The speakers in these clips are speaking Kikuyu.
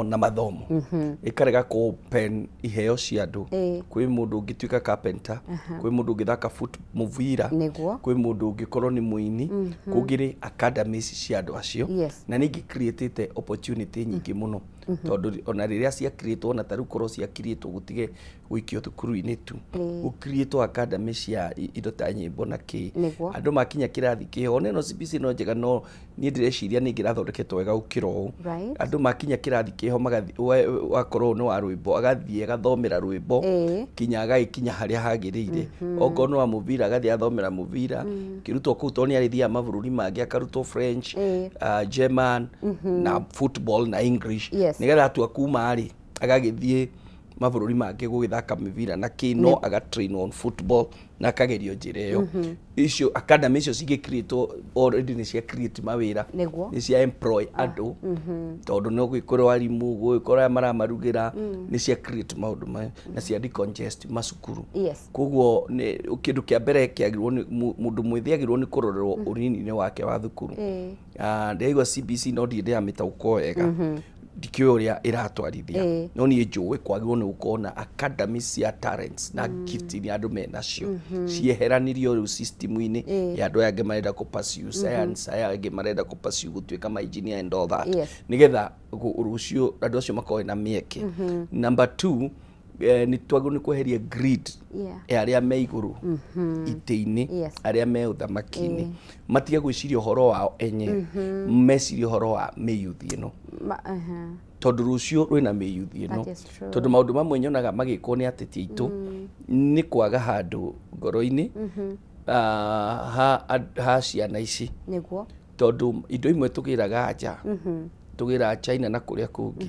Na mathomo ĩkarega kũ open iheo cia andũ. Kwĩ mũndũ ũngĩtuĩka carpenter, kwĩ mũndũ ũngĩthaka foot mũbira, kwĩ mũndũ ũngĩkorwo nĩ mũini, kũngĩ academies cia andũ acio. Na ningĩ creatĩte opportunity nyingĩ mũno, tondũ ona rĩrĩa cia create, ona tarĩu korwo cia create gũtige gũikio thukuru-inĩ tu, gũ create academy cia indo ta nyĩmbo na kĩ. Andũ makinya kĩrathi kĩho, ona ĩno CBC no njega, no niĩ ndĩreciria nĩ ĩngĩrathondeketwo wega gũkĩra ũũ. Andũ makinya kĩrathi kĩho magathi wakorwo nĩ wa rwĩmbo, agathiĩ agathomera rwĩmbo kinya agagĩkinya harĩa hagĩrĩire. Okorwo nĩ wa mũbira, agathiĩ agathomera mũbira kĩrutwo kũu, tondũ nĩ arĩthiaga mabũrũri mangĩ akarutwo French, German na football na English, nĩgetha atua kuma rĩ, agagĩthiĩ mabũrũri mangĩ gũgĩthaka mĩbira na kĩ, no agatrain on football na akagerio njĩra ĩyo. Icio academy icio cingĩcreatwo already nĩ cia create mawĩra, nĩ cia employ andũ, tondũ no gwĩkorwo arimũ, gwĩkorwo arĩa maramarugĩra, nĩ cia create maũndũ maya na cia decongest macukuru. Koguo nĩ kĩndũ kĩa mbere kĩagĩrĩirwo nĩ mũndũ mwĩthĩ agĩrĩirwo nĩ kũrorerwo ũnini-inĩ wake wa thukuru. Ah, ndĩraigua CBC no ndirĩ ndĩramĩtaũkwo wega, ndikĩũĩ ũrĩa ĩratwarithia, no niĩ njũĩ kwagĩrĩirwo nĩ gũkorwo na academy cia talents na gift iria andũ menacio, cieheranirio rĩu system-inĩ ya andũ aya angĩ marenda kũ pursue science, aya angĩ marenda kũ pursue gũtuĩka ma engineer and all that, nĩgetha rũciũ andũ acio makorwo na mĩeke. Number two, nĩ twagĩrĩirwo nĩ kweheria greed ya arĩa me igũrũ itĩ-inĩ, arĩa me ũthamaki-inĩ, matige gwĩciria ũhoro wao enye, mecirie ũhoro wa mĩyuthi ĩno, tondũ rũciũ rwĩna mĩyuthi ĩno. That is true. Tondũ maũndũ mamwe nyonaga magĩkwo nĩ ateti aitũ nĩ kwaga handũ ngoro-inĩ, ha ciana ici, tondũ indo imwe tũgĩraga nja, tũgĩraga China na kũrĩa kũngĩ,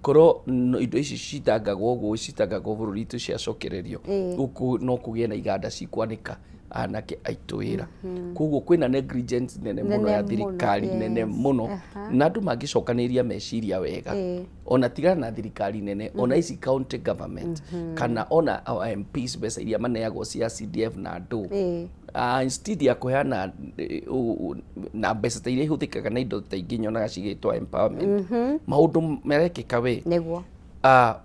korwo indo ici citangagwo ũguo citangagwo bũrũri witũ ciacokererio gũkũ, no kũgĩe na iganda cikwanĩka anake aitũ wĩra. Koguo kwĩna negligence nene mũno Nene ya mũno, thirikari nene mũno, na andũ mangĩcokanĩrĩria meciria wega, ona tigana na thirikari nene, ona ici county government kana ona our MPs, mbeca iria maneagwo cia CDF na andũ, instead ya kũheana na mbeca ta iria ihũthĩkaga na indo ta ingĩ nyonaga cigĩtwo empowerment, maũndũ marekĩka we,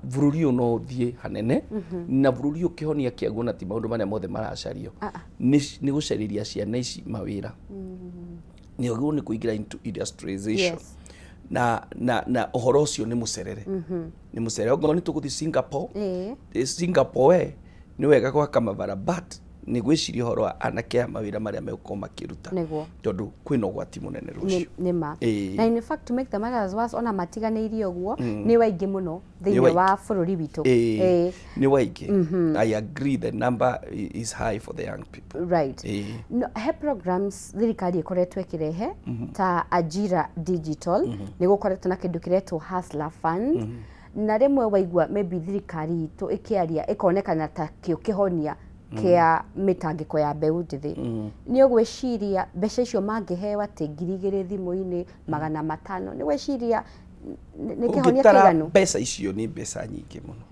bũrũri ũyũ no ũthiĩ hanene, na bũrũri ũyũ kĩhonia kĩaguo na ti maũndũ marĩa mothe maracario, nĩ gũcarĩria ciana ici mawĩra, nĩ agĩrĩirwo nĩ kũingĩra into industrialization. Na ũhoro ũcio nĩ mũcerere, nĩ mũcerere. Okorwo nĩ tũgũthiĩ Singapore, Singapore we nĩ wega gwaka mabara, but nĩ gwĩciria ũhoro wa anake aya, mawĩra marĩa megũkorwo makĩruta, tondũ kwĩna ũgwati mũnene rũciũ. Nĩ ma. Na in fact, to make the matters worse, ona matiganĩirie ũguo nĩ waingĩ mũno thĩinĩ waingĩ. Wa bũrũri witũ. Nĩ waingĩ. I agree, the number is high for the young people. No, he programs thirikari ĩkoretwo ĩkĩrehe ta Ajira Digital, nĩ gũkoretwo na kĩndũ kĩretwo Hustler Fund, na rĩmwe waigua maybe thirikari itũ ĩkĩaria ĩkonekana ta kĩo kĩhonia kĩa mĩtangĩko ya mbeũ njĩthĩ. Nĩ ũgwĩciria mbeca icio mangĩheo atĩ 2000 thimũ-inĩ, 500, nĩ gwĩciria nĩ kĩhonia Ũngĩtara kĩiganu? mbeca icio nĩ mbeca nyingĩ mũno,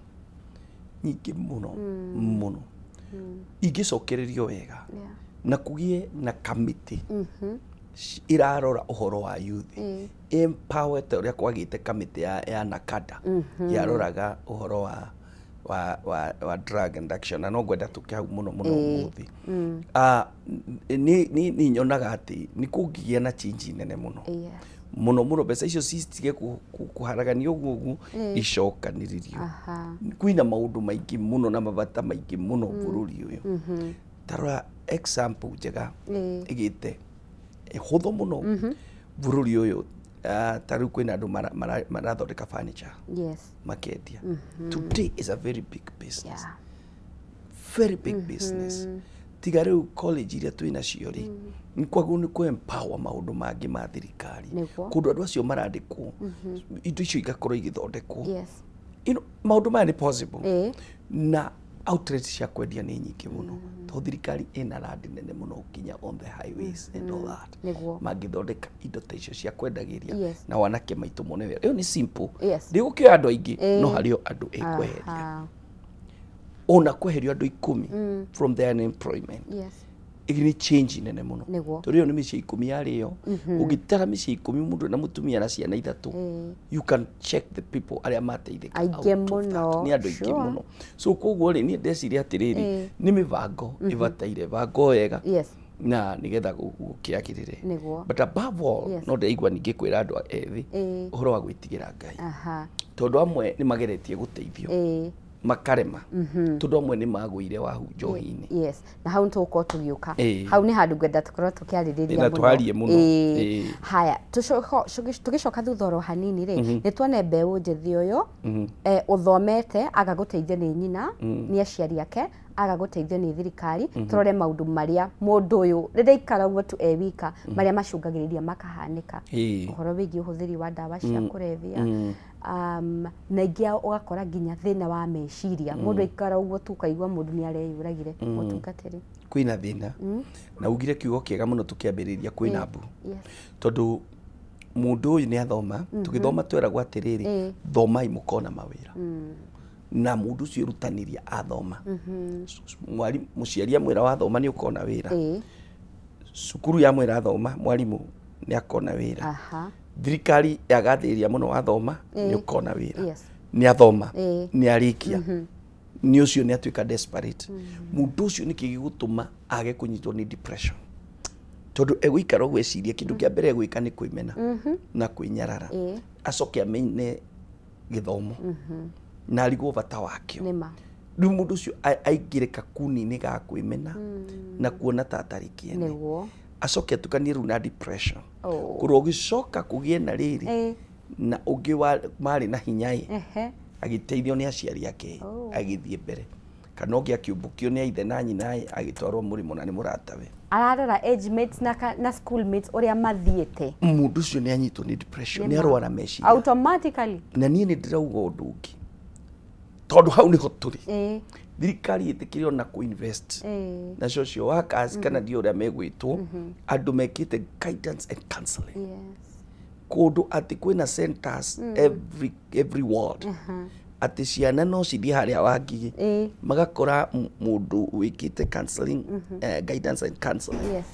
nyingĩ mũno mũno, ingĩcokererio wega na kũgĩe na kamĩtĩ ĩrarora ũhoro wa youth, empower, ta ũrĩa kwagĩte kamĩtĩ ya NACADA yaroraga ũhoro wa drug and action, na no ngwenda tũke hau mũno mũno ũmũthĩ. Ah, nĩ nyonaga atĩ nĩ kũngĩgĩa na change nene mũno mũno mũno, mbeca icio citige kũharaganio ũguo ũguo, icokanĩrĩrio. Kwĩna maũndũ maingĩ mũno na mabata maingĩ mũno bũrũri ũyũ. Tarora example njega ĩgĩte ĩhũthũ mũno bũrũri ũyũ, ta rĩu kwĩna andũ marathondeka furniture makendia. Today is a very big business, very big business. Tiga rĩu college iria twĩ nacio rĩ, nĩ kwagĩrĩirwo nĩ kũ empower maũndũ mangĩ ma thirikari, kũndũ andũ acio marandĩkwo, indo icio igakorwo igĩthondekwo. Maũndũ maya nĩ possible, na outlet cia kwendia nĩ nyingĩ mũno, tondũ thirikari ĩna land nene mũno nginya on the highways and all that. Mangĩthondeka indo ta icio cia kwendagĩria na wanake maitũ mone wĩra, ĩyo nĩ simple. Ndĩgũkĩoya andũ aingĩ, no harĩ o andũ ĩkweheria, ona kweherio andũ 10 from their unemployment. Ĩgĩ nĩ change nene mũno. Nĩguo. Tondũ ĩyo nĩ mĩciĩ 10 yarĩ ĩyo. Ũngĩtara mĩciĩ 10 mũndũ na mũtumia na ciana 3, you can check the people arĩa mateithĩka Aingĩ out of that. mũno, Nĩ andũ aingĩ sure. mũno. So koguo rĩ, niĩ ndeciria atĩrĩrĩ, nĩ mĩbango ĩbataire bango wega Yes. na nĩgetha gũkĩagĩrĩre. Nĩguo. But above all, Yes. no ndĩraigua ningĩ kwĩra andũ ethĩ Ĩĩ. ũhoro wa gwĩtigĩra Ngai. Aha. Tondũ amwe nĩ mageretie gũteithio Ĩĩ. makarema, tondũ amwe nĩ magũire wahu njohi-inĩ. Yes, na hau nĩtũgũkorwo tũgĩũka. Ĩĩ. Hau nĩ handũ ngwenda tũkorwo tũkĩarĩrĩria Na mũno. twarie mũno. Ĩĩ. Ĩĩ. Haya, tũgĩcoka thutha oro hanini rĩ, nĩ tuone mbeũ njĩthĩ ũyũ ũthomete aga gũteithio nĩ nyina, nĩ aciari ake, aga gũteithio nĩ thirikari, tũrore maũndũ marĩa mũndũ ũyũ rĩrĩa aikara ũguo tu e wika, marĩa macũngagĩrĩria makahanĩka. Ĩĩ. Ũhoro wĩgiĩ ũhũthĩri wa ndawa cia kũrebia, na ingĩ ao ũgakora nginya thĩna wa meciria, mũndũ aikara ũguo tu ũkaigua mũndũ nĩ areyũragire. Mũtungatĩri, Kwĩna thĩna na ugire kiugo kĩega mũno tũkĩambĩrĩria, kwĩna mbu. Yes. Tondũ mũndũ ũyũ nĩ athoma, tũgĩthoma tweragwo atĩrĩrĩ, Ĩĩ. thomai mũkona mawĩra, na mũndũ ũcio erutanĩria athoma. Mwarimu, mũciari amwĩra wathoma nĩ ũkona wĩra, Ĩĩ. cukuru yamwĩra thoma, mwarimũ nĩ akona wĩra, Aha. thirikari yagathĩrĩria mũno wathoma nĩ Ĩĩ. ũkona wĩra. Yes. Nĩ athoma, Ĩĩ. nĩ arĩkia, nĩ ũcio nĩ atuĩka desperate. Mũndũ ũcio nĩkĩ gĩgũtũma age kũnyitwo nĩ depression? Tondũ egũikara ũguo eciria, kĩndũ kĩa mbere egwĩka nĩ kwĩmena na kwĩnyarara, Ĩĩ. acoke amene gĩthomo na arigwo bata wakĩo. Nĩma. Rĩu mũndũ ũcio aingĩre kakuni-inĩ ga kwĩmena na kuona ta atarĩ kĩene, Nĩguo. acoke atukanie rĩu na depression. Oh. Kũrĩa ũgĩcoka kũgĩe na rĩrĩ Ĩĩ. na ũngĩ wa marĩ na hinya ĩ, Ehe. agĩteithio nĩ aciari ake, Oh. agĩthiĩ mbere, kana ũngĩ akĩũmbũkio nĩ aithe na nyina ĩ, agĩtwarwo mũrĩmo na nĩ mũratawe. Ararora age mates na, na school mates ũrĩa mathiĩte. Mũndũ ũcio nĩ anyitwo nĩ depression, nĩ arwara meciria. Automatically. Na niĩ nĩ ndĩrauga ũndũ ũngĩ, tondũ hau nĩho tũrĩ. Ĩĩ. Thirikari ĩtĩkĩre ona kũ-invest Ĩĩ. na social workers, kana ndiũ ũrĩa megwĩtwo, andũ mekĩte guidance and counseling Yes. kũndũ atĩ kwĩna centers every ward, atĩ ciana no cithiĩ harĩa Wangigĩ, Ĩĩ. magakora mũndũ wĩkĩte counseling, guidance and counseling, Yes.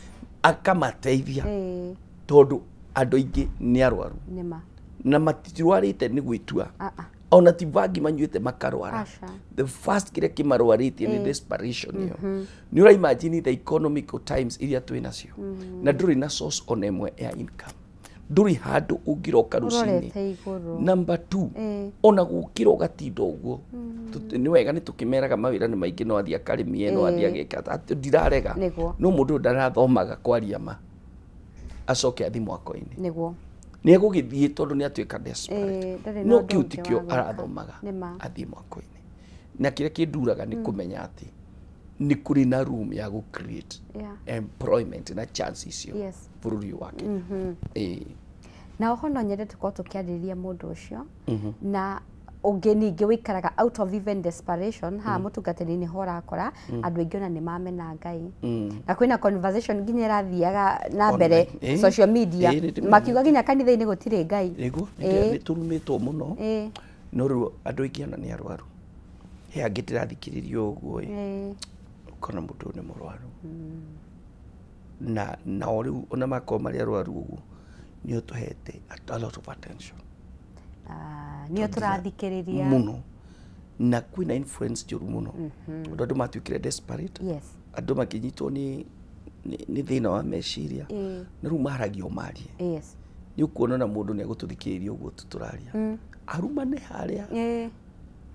akamateithia, Ĩĩ. tondũ andũ aingĩ nĩ arwaru Nĩma. na matirwarĩte nĩ gwĩtua, Ah, ah. ona ti bangi manyuĩte makarwara. Aca. The first kĩrĩa kĩmarwarĩtie nĩ desperation ĩyo. Nĩ ũra imagine the economical times iria twĩ nacio, na ndũrĩ na source ona ĩmwe ya income, ndũrĩ handũ ũngĩroka rũcinĩ. Ũrorete igũrũ. Number 2, Ĩĩ. ona gũkĩra ũgatinda ũguo. Nĩ wega nĩ tũkĩmeraga mawĩra nĩ maingĩ, no athiĩ akarĩmie, no athiĩ agĩka atĩ ndirarega. Nĩguo. No mũndũ ũyũ ndarathomaga kwaria ma, acoke athiĩ mwako-inĩ, Nĩguo. nĩ egũgĩthiĩ tondũ nĩ atuĩka desperate. Ĩĩ, ndarĩ na No ũndũ kĩu ũngĩ tikĩo wa gwĩka. arathomaga. Nĩma. Athiĩ mwako-inĩ, na kĩrĩa kĩnduraga nĩ kũmenya atĩ nĩ kũrĩ na room ya gũ create Yeah. employment na chance icio Yes. bũrũri ũyũ wa Kenya. Ĩĩ. Na oho no nyende tũkorwo tũkĩarĩrĩria mũndũ ũcio na ũngĩ ningĩ wĩikaraga out of even desperation. Haha mũtungatĩri nĩho ũrakora andũ aingĩ ona nĩ mamena Ngai, na kwĩna conversation nginya ĩrathiaga na mbere Online. Ĩĩ. social media, Ĩĩ, nĩ ndĩmĩonete. makiuga nginya kanitha-inĩ gũtirĩ Ngai. Nĩguo, Ĩĩ. nĩ tũrumĩtwo mũno. Ĩĩ. No rĩu andũ aingĩ ona nĩ arwaru, he angĩ ndĩrathikĩrĩria ũguo ĩ, Ĩĩ. ũkona mũndũ ũyũ nĩ mũrwaru, na nao rĩu ona makorwo marĩ arwaru ũguo, nĩ ũtũhete a lot of attention. Ah, nĩo tũrathikĩrĩria mũno, na kwĩna influence njũru mũno, tondũ andũ matuĩkire desperate, Yes. andũ makĩnyitwo nĩ thĩna wa meciria, Ĩĩ. na rĩu maragio marie. Yes. Nĩ ũkuona na mũndũ nĩ egũtũthikĩrĩria ũguo tu tũraria, arumane harĩa, Ĩĩ.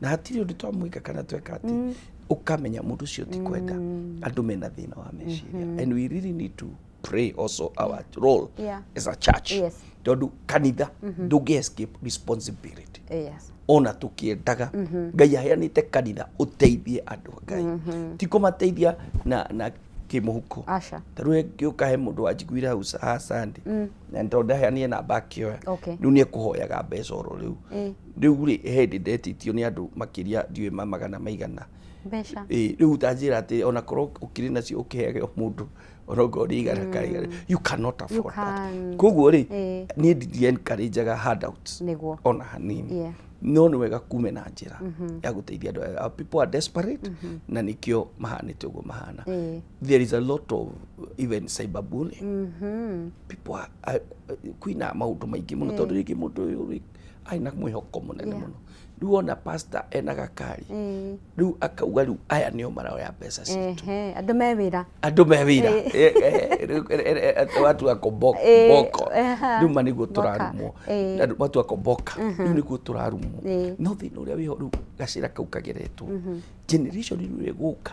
na hatirĩ ũndũ twamwĩka kana tweka atĩ, ũkamenya mũndũ ũcio ti kwenda, andũ mena thĩna wa meciria, and we really need to pray also our role Yeah. as a church, Yes. tondũ kanitha ndũngĩ escape responsibility. Yes. Ona tũkĩendaga, Ngai aheanĩte kanitha ũteithie andũ a Ngai, ti kũmateithia na kĩmũhuko. Aca. Ta rĩu ngĩũka he mũndũ wanjiguire hau haha Sunday, na tondũ ndaheanire namba akĩoya, Okay. rĩu nĩ ekũhoyaga mbeca oro rĩu. Ĩĩ. Rĩu rĩ, he hĩndĩ ndetĩtio nĩ andũ makĩria ndiũĩ ma magana maigana. Mbeca. Ĩĩ, rĩu tanjĩra atĩ ona korwo ũkĩrĩ nacio ũkĩheage o mũndũ onokorwo nĩ igana kana igana, you cannot afford that. Can't. Koguo rĩ, Ĩĩ. niĩ ndi encourageaga handouts Nĩguo. ona hanini. Yeah. No nĩ wega kume na njĩra ya gũteithia andũ aya. Our people are desperate na nĩkĩo mahanĩte ũguo mahana. There is a lot of even cyberbullying. People are kwĩna maũndũ maingĩ mũno tondũ rĩngĩ mũndũ ũyũ arĩ na mwĩhoko mũnene mũno. Rĩu ona pastor ena gakari rĩu akauga rĩu aya nĩo maroya mbeca citũ. Andũ me wĩra. Andũ me wĩra. Watu wako boko. Rĩu ma nĩguo tũrarumwo. Watu wako boka. Rĩu nĩguo tũrarumwo. No thĩna ũrĩa wĩho rĩu gacĩra kau kageretwo. Generation rĩu ĩgũka.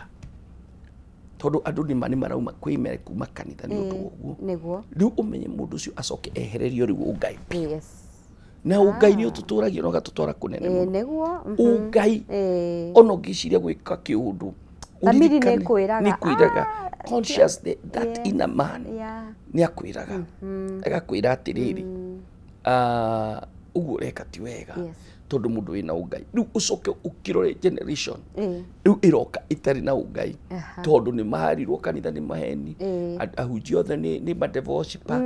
Tondũ andũ nĩ marauma kwĩ kuma kanitha nĩ ũndũ wa ũguo. Rĩu ũmenye mũndũ ũcio acoke ehererio rĩu ũngai. Na ũngai nĩ ũtũtũragia na ũgatũtwara kũnene mũno. Ũngai ona ũngĩciria gwĩka kĩũndũ thamiri nĩ kwĩraga, conscious that inner man nĩ akwĩraga, agakwĩra atĩrĩrĩ, ũguo ũreka ti wega tondũ mũndũ wĩna ũngai. Rĩu ũcoke ũkĩrore generation rĩu ĩroka ĩtarĩ na ũngai tondũ nĩ maharirwo kanitha nĩ maheni, ahunjia othe nĩ ma-devil worshiper,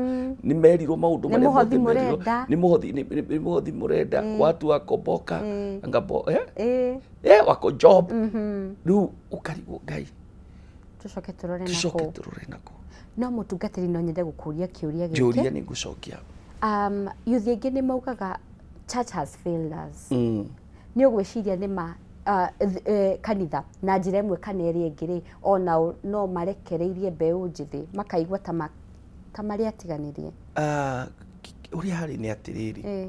nĩ merirwo maũndũ marĩa mothe merirwo, nĩ mũhothi mũrenda, watu wako boka ngabo wako job. Rĩu ũkarigwo Ngai, tũcoke tũrore nako. No mũtungatĩri, no nyende gũkũria kĩũria gĩkĩ. Njũria nĩ ngũcokia. Youth aingĩ nĩ maugaga church has failed us. Nĩ ũgwĩciria nĩ ma kanitha na njĩra ĩmwe kana ĩrĩa ĩngĩ rĩ, onao no marekereirie mbeũ njĩthĩ makaigua ta marĩ atiganĩrie? Ũrĩa harĩ nĩ atĩrĩrĩ,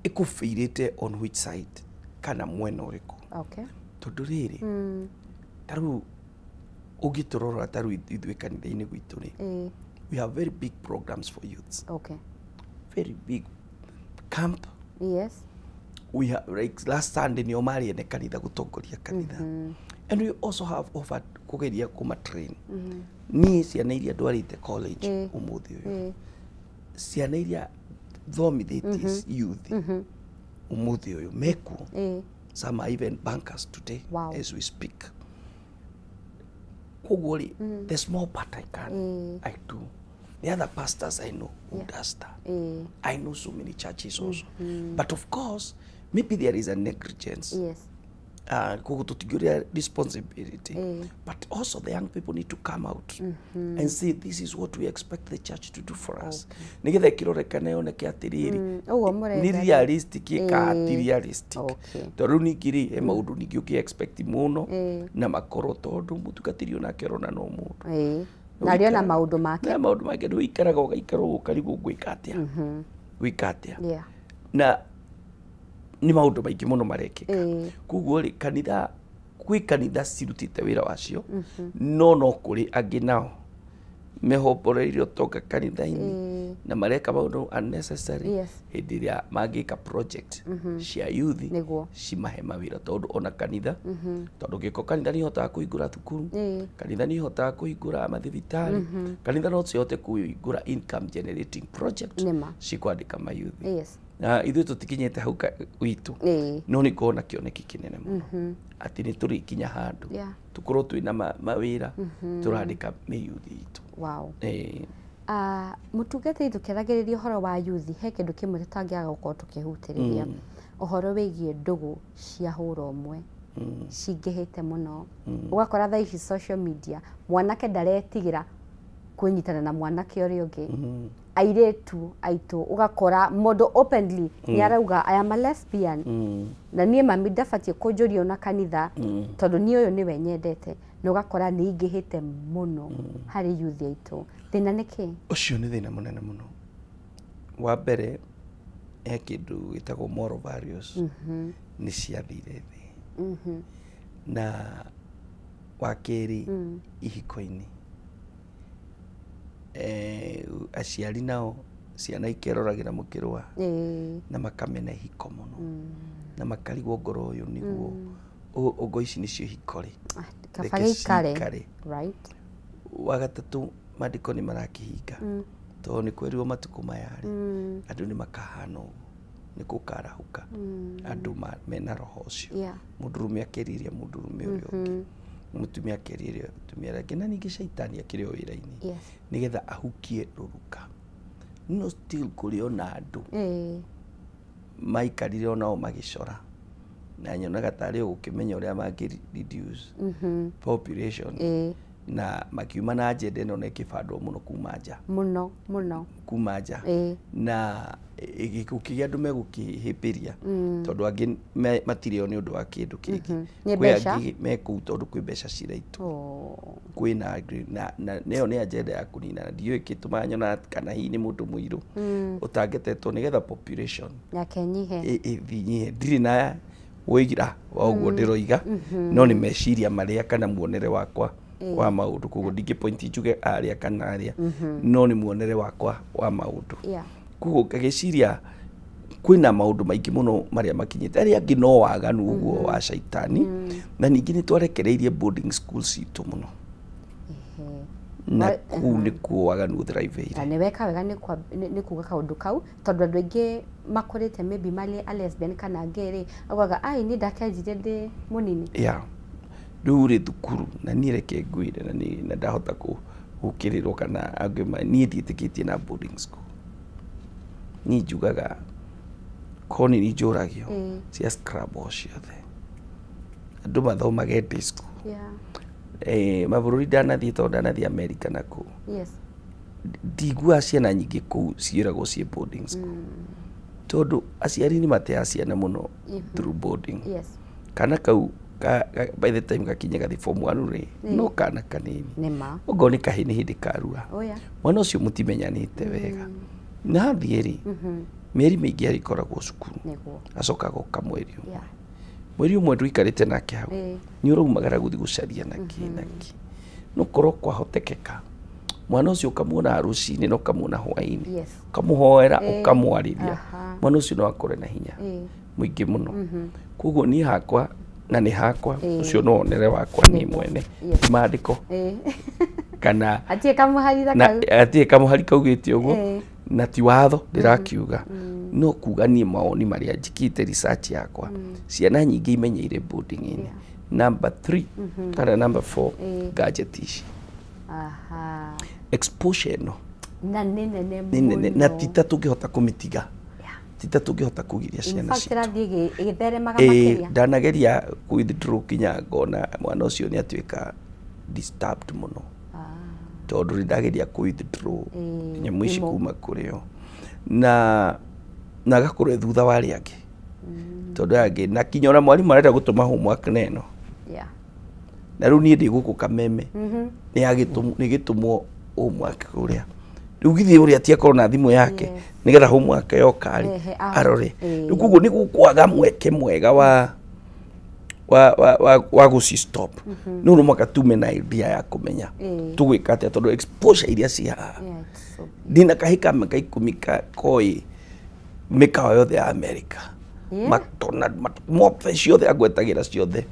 ĩkũbĩirĩte on which side kana mwena ũrĩkũ. Tondũ rĩrĩ, ta rĩu ũngĩtũrora ta rĩu ithuĩ kanitha-inĩ gwitũ rĩ, we have very big programs for youths. Very big camp. We have, like last Sunday nĩo marĩ ene kanitha gũtongoria kanitha. And we also have offered kũgeria kũma train. Niĩ ciana iria ndwarĩte college ũmũthĩ ũyũ, ciana iria thomithĩtie youth ũmũthĩ ũyũ mekuo. Some are even bankers today as we speak. Koguo rĩ, the small part I can, I do. The other pastors I know who does that. I know so many churches also. But of course, maybe there is a negligence. Responsibility. But also the young people need to come out and say, this is what we expect the church to do for us. Nĩgetha ĩkĩroreka yoneke atĩrĩrĩ, nĩ realistic ĩka ti realistic. Tondũ ningĩ rĩ, he maũndũ ningĩ ũngĩ expect mũno na makorwo tondũ mũtungatĩri onake arona no mũndũ. Na arĩ ona maũndũ make. Na maũndũ make, rĩu ũikaraga ũgaikara ũguo ũkarigwo ngwĩka atĩa. Gwĩka atĩa. Na nĩ maũndũ maingĩ mũno marekĩka. Koguo rĩ, kanitha kwĩ kanitha cirutĩte wĩra wacio, no no kũrĩ angĩ nao mehomboreirie ũtonga kanitha-inĩ na mareka maũndũ unnecessary hĩndĩ ĩrĩa mangĩka project cia youth cimahe mawĩra. Tondũ ona kanitha, tondũ gĩko kanitha nĩ ihotaga kũhingũra thukuru, kanitha nĩ ihotaga kũhingũra mathibitarĩ, kanitha no cihote kũhingũra income generating project cikwandĩka mayouth. Na ithuĩ tũtikinyĩte hau witũ, no nĩ ngona kĩoneki kĩnene mũno atĩ nĩ tũrĩkinya handũ tũkorwo twĩna mawĩra tũrandĩka mĩyuthi itũ. Mũtungatĩri, tũkĩaragĩrĩria ũhoro wa youth, he kĩndũ kĩmwe tũtangĩaga gũkorwo tũkĩhutĩrĩria, ũhoro wĩgiĩ ndũgũ cia hũra ũmwe cingĩhĩte mũno. Ũgakora thaa ici social media mwanake ndaretigĩra kwĩnyitana na mwanake ũrĩa ũngĩ. Airĩtu aitũ ũgakora mũndũ openly nĩ arauga I am a lesbian, na niĩ mami ndabatiĩ kũnjũria ona kanitha tondũ niĩ ũyũ nĩwe nyendete. Na ũgakora nĩ ingĩhĩte mũno harĩ youth aitũ. Thĩna nĩ kĩ? Ũcio nĩ thĩna mũnene mũno. Wa mbere, he kĩndũ gĩtagwo moral values nĩ ciathire thĩ. Na wa kerĩ, ihiko-inĩ aciari nao ciana ikeroragĩra mũkĩrwa na makamena ihiko mũno na makarigwo ngoro ũyũ nĩguo ngo ici nĩcio ihiko rĩ, kaba gĩikare. Wa gatatũ, maandĩko nĩ marakĩhinga tondũ nĩ kwerirwo matukũ maya rĩ, andũ nĩ makahana ũguo, nĩ gũkarahũka andũ mena roho ũcio, mũndũrũme akeriria mũndũrũme ũrĩa ũngĩ, mũtumia akeriria mũtumia ũrĩa ũngĩ, na ningĩ caitani akĩrĩ o wĩra-inĩ nĩgetha ahukie rũruka. No still kũrĩ ona andũ maikarire onao magĩcora na nyonaga tarĩ gũkĩmenya ũrĩa mangĩ reduce population na makiuma na agenda ĩno na ĩkĩbandwo mũno kuma nja mũno mũno kuma nja na gũkĩgĩa andũ megũkĩhĩmbĩria tondũ angĩ matirĩ o nĩ ũndũ wa kĩndũ kĩngĩ kwĩ angĩ me kũu tondũ kwĩ mbeca ciraitwo kwĩna na ĩyo nĩ agenda ya kũnina na ndiũĩ kĩtũmaga nyona kana hihi nĩ mũndũ mũirũ ũtangetetwo nĩgetha population yake ĩnyihe ĩnyihe ndirĩ na wũira wa ũguo ndĩroiga no nĩ meciria marĩa kana muonere wakwa wa maũndũ koguo ndingĩ point njuge arĩa kana arĩa no nĩ muonere wakwa wa maũndũ koguo ngagĩciria kwĩna maũndũ maingĩ mũno marĩa makinyĩte arĩa angĩ no waganu ũguo wa caitani na ningĩ nĩ twarekereirie boarding school citũ mũno na kũu nĩkuo waganu ũthriveire na nĩ weka wega nĩ kuga kaũndũ kau tondũ andũ aingĩ makũrĩte maybe marĩ a lesbian kana gay rĩ augaga ai niĩ ndakenjire ndĩ mũnini yeah rĩu rĩ thukuru na niĩ reke ngwĩre na ndahota gũkĩrĩrwo kana angĩ niĩ ndiĩtĩkĩtie na boarding school niĩ njugaga korwo nĩ njũragio cia scrub o ciothe andũ mathomage day school mabũrũri ndanathiĩ tondũ ndanathiĩ America na kũu ndiguaga ciana nyingĩ kũu ciĩragwo ciĩ boarding school tondũ aciari nĩ mateaga ciana mũno through boarding kana kau by the time gakinya gathi form 1 rĩ no kana kanini okorwo nĩ kahĩĩ nĩ hĩndĩ karua mwana ũcio mũtimenyanĩte wega na athiĩ rĩ mĩeri mĩingĩ arĩkoragwo cukuru acoka agoka mweri ũmwe mweri ũmwe ndũikarĩte nake hau nĩ ũraumagara gũthiĩ gũcaria naki naki no korwo kwahotekeka mwana ũcio ũkamuona rũcinĩ na ũkamuona hwaĩ-inĩ ũkamũhoera ũkamwarĩria mwana ũcio no akũre na hinya mũingĩ mũno koguo niĩ hakwa na nĩ hakwa ũcio no wonere wakwa niĩ mwene ti maandĩko kana atirĩ kamũhari kaugĩte ũguo na ti watho ndĩrakiuga no kuga niĩ mawoni marĩa njĩkĩte research yakwa ciana nyingĩ imenyeire boarding-inĩ number 3 kana number 4 gadget ici exposure ĩno na nĩ nene na ti ta tũngĩhota kũmĩtiga ti ta tũngĩhota kũgiria ciana citũ ĩgĩtheremaga makĩria ndanageria withdraw kinya ngona mwana ũcio nĩ atuĩka disturbed mũno tondũ nĩ ndageria kũ withdraw nyamũ ici kuma kũrĩ o na agakorwo thutha wa arĩa angĩ tondũ aya angĩ na kinya ona mwarimũ arenda gũtũma homework na ĩno na rĩu niĩ ndĩ gũkũ Kameme nĩ gĩtũmwo homework kũrĩa rĩu githĩ ũrĩa ti akorwo na thimũ yake nĩgetha homework yoka rĩ arore rĩu koguo nĩ gũkwaga mweke mwega wa gũci stop no no mũhaka tume na idea ya kũmenya tũgwĩka atĩa tondũ exposure iria ci haha ndĩna kahĩ ka mĩaka 10 koĩ mĩkawa yothe ya America McDonald mothe ciothe agwetagĩra ciothe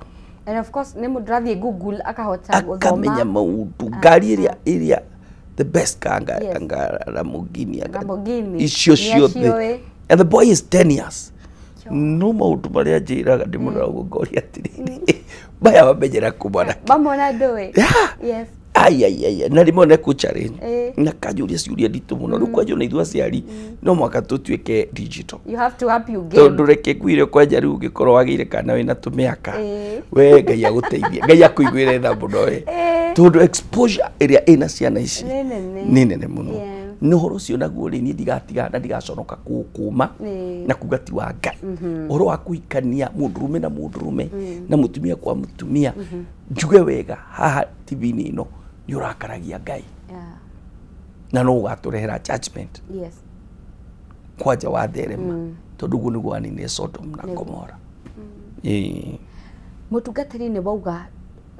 and of course nĩ mũndũ arathiĩ Google akahota gũthoma akamenya maũndũ ngari ĩrĩa the best car anga Lamborghini icio ciothe and the boy is 10 years no maũndũ marĩa njĩraga ndĩmũrora ũguo ngoria atĩrĩrĩ maya mamenyera kũmona mamona ndũĩ yes ai na rĩmwe nĩ kũ challenge na kanjũria ciũria nditũ mũno rĩu kwanja ona ithuĩ aciari no mũhaka tũtuĩke digital you have to up your game tondũ reke ngwĩre kwanja rĩu ũngĩkorwo wagĩire kana wĩna tũmĩaka we Ngai agũteithie Ngai akũiguĩre tha mũno we tondũ exposure ĩrĩa ĩna ciana ici nĩ nene mũno na ũhoro ũcio naguo rĩ niĩ ndigatiga na ndigaconoka kũũkũma na kuga ti wa Ngai ũhoro wa kũhikania mũndũrũme na mũndũrũme na mũtumia kwa mũtumia njuge wega haha TV-inĩ ĩno nĩ ũrakaragia Ngai na no ũgatũrehera judgment kwanja watherema tondũ ũguo nĩguo waninire Sodom na Gomora mũtungatĩri nĩ wauga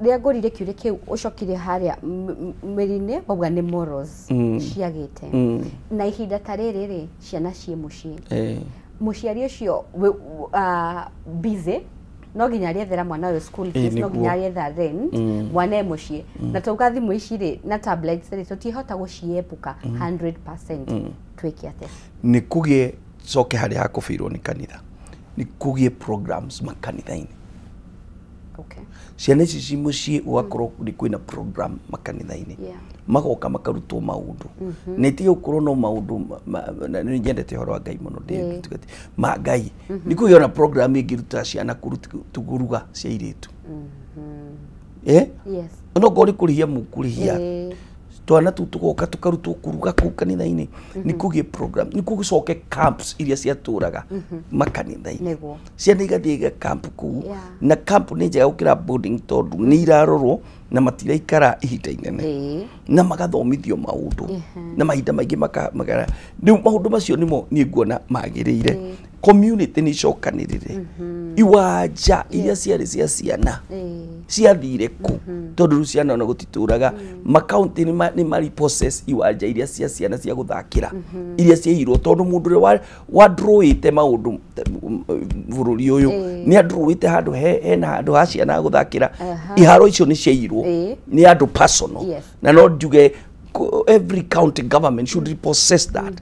rĩrĩa ngũrire kĩũria kĩu ũcokire harĩa mĩri-inĩ wauga nĩ morals ciagĩte na ihinda ta rĩrĩ rĩ ciana ciĩ mũciĩ mũciari ũcio busy no nginya arĩethera mwana ũyũ school fees no nginya arĩetha rent mwana e mũciĩ na tauga thimũ ici rĩ na tablets rĩ tũtihota gũciepuka 100% twĩke atĩa nĩ kũgĩe coke harĩa hakũbĩirwo nĩ kanitha nĩ kũgĩe programs makanitha-inĩ Okay. Ciana ici ci mũciĩ ũgakorwo nĩ kwĩna program makanitha-inĩ. Magoka makarutwo maũndũ. Na itige gũkorwo no maũndũ nĩ nyendete ũhoro wa Ngai mũno ndĩ ma Ngai. Nĩ kũgĩa na program ĩngĩruta ciana kũruga cia airĩtu. Eh? Yes. No ngorĩ kũrĩhia mũkũrĩhia. Twana tu tugoka tukarutwo kuruga kuu kanitha-inĩ. Nĩ kũgĩe program, nĩ kũgĩcoke camps iria ciatũraga makanitha-inĩ. Ciana igathiĩ iga camp kuu na camp nĩ njega gũkĩra boarding tondũ nĩ irarorwo na matiraikara ihinda inene na magathomithio maũndũ na mahinda maingĩ magara rĩu maũndũ macio nĩmo niĩ nguona magĩrĩire. Community nĩ icokanĩrĩre iwanja iria ciarĩ cia ciana ciathire kũ tondũ rĩu ciana ona gũtitũraga makaunti nĩ mari process iwanja iria cia ciana cia gũthakĩra iria ciairwo tondũ mũndũ ũrĩa wadrawĩte maũndũ bũrũri ũyũ nĩ adrawĩte handũ hena handũ ha ciana gũthakĩra iharo icio nĩ ciairwo nĩ andũ personal na no njuge every county government should repossess that.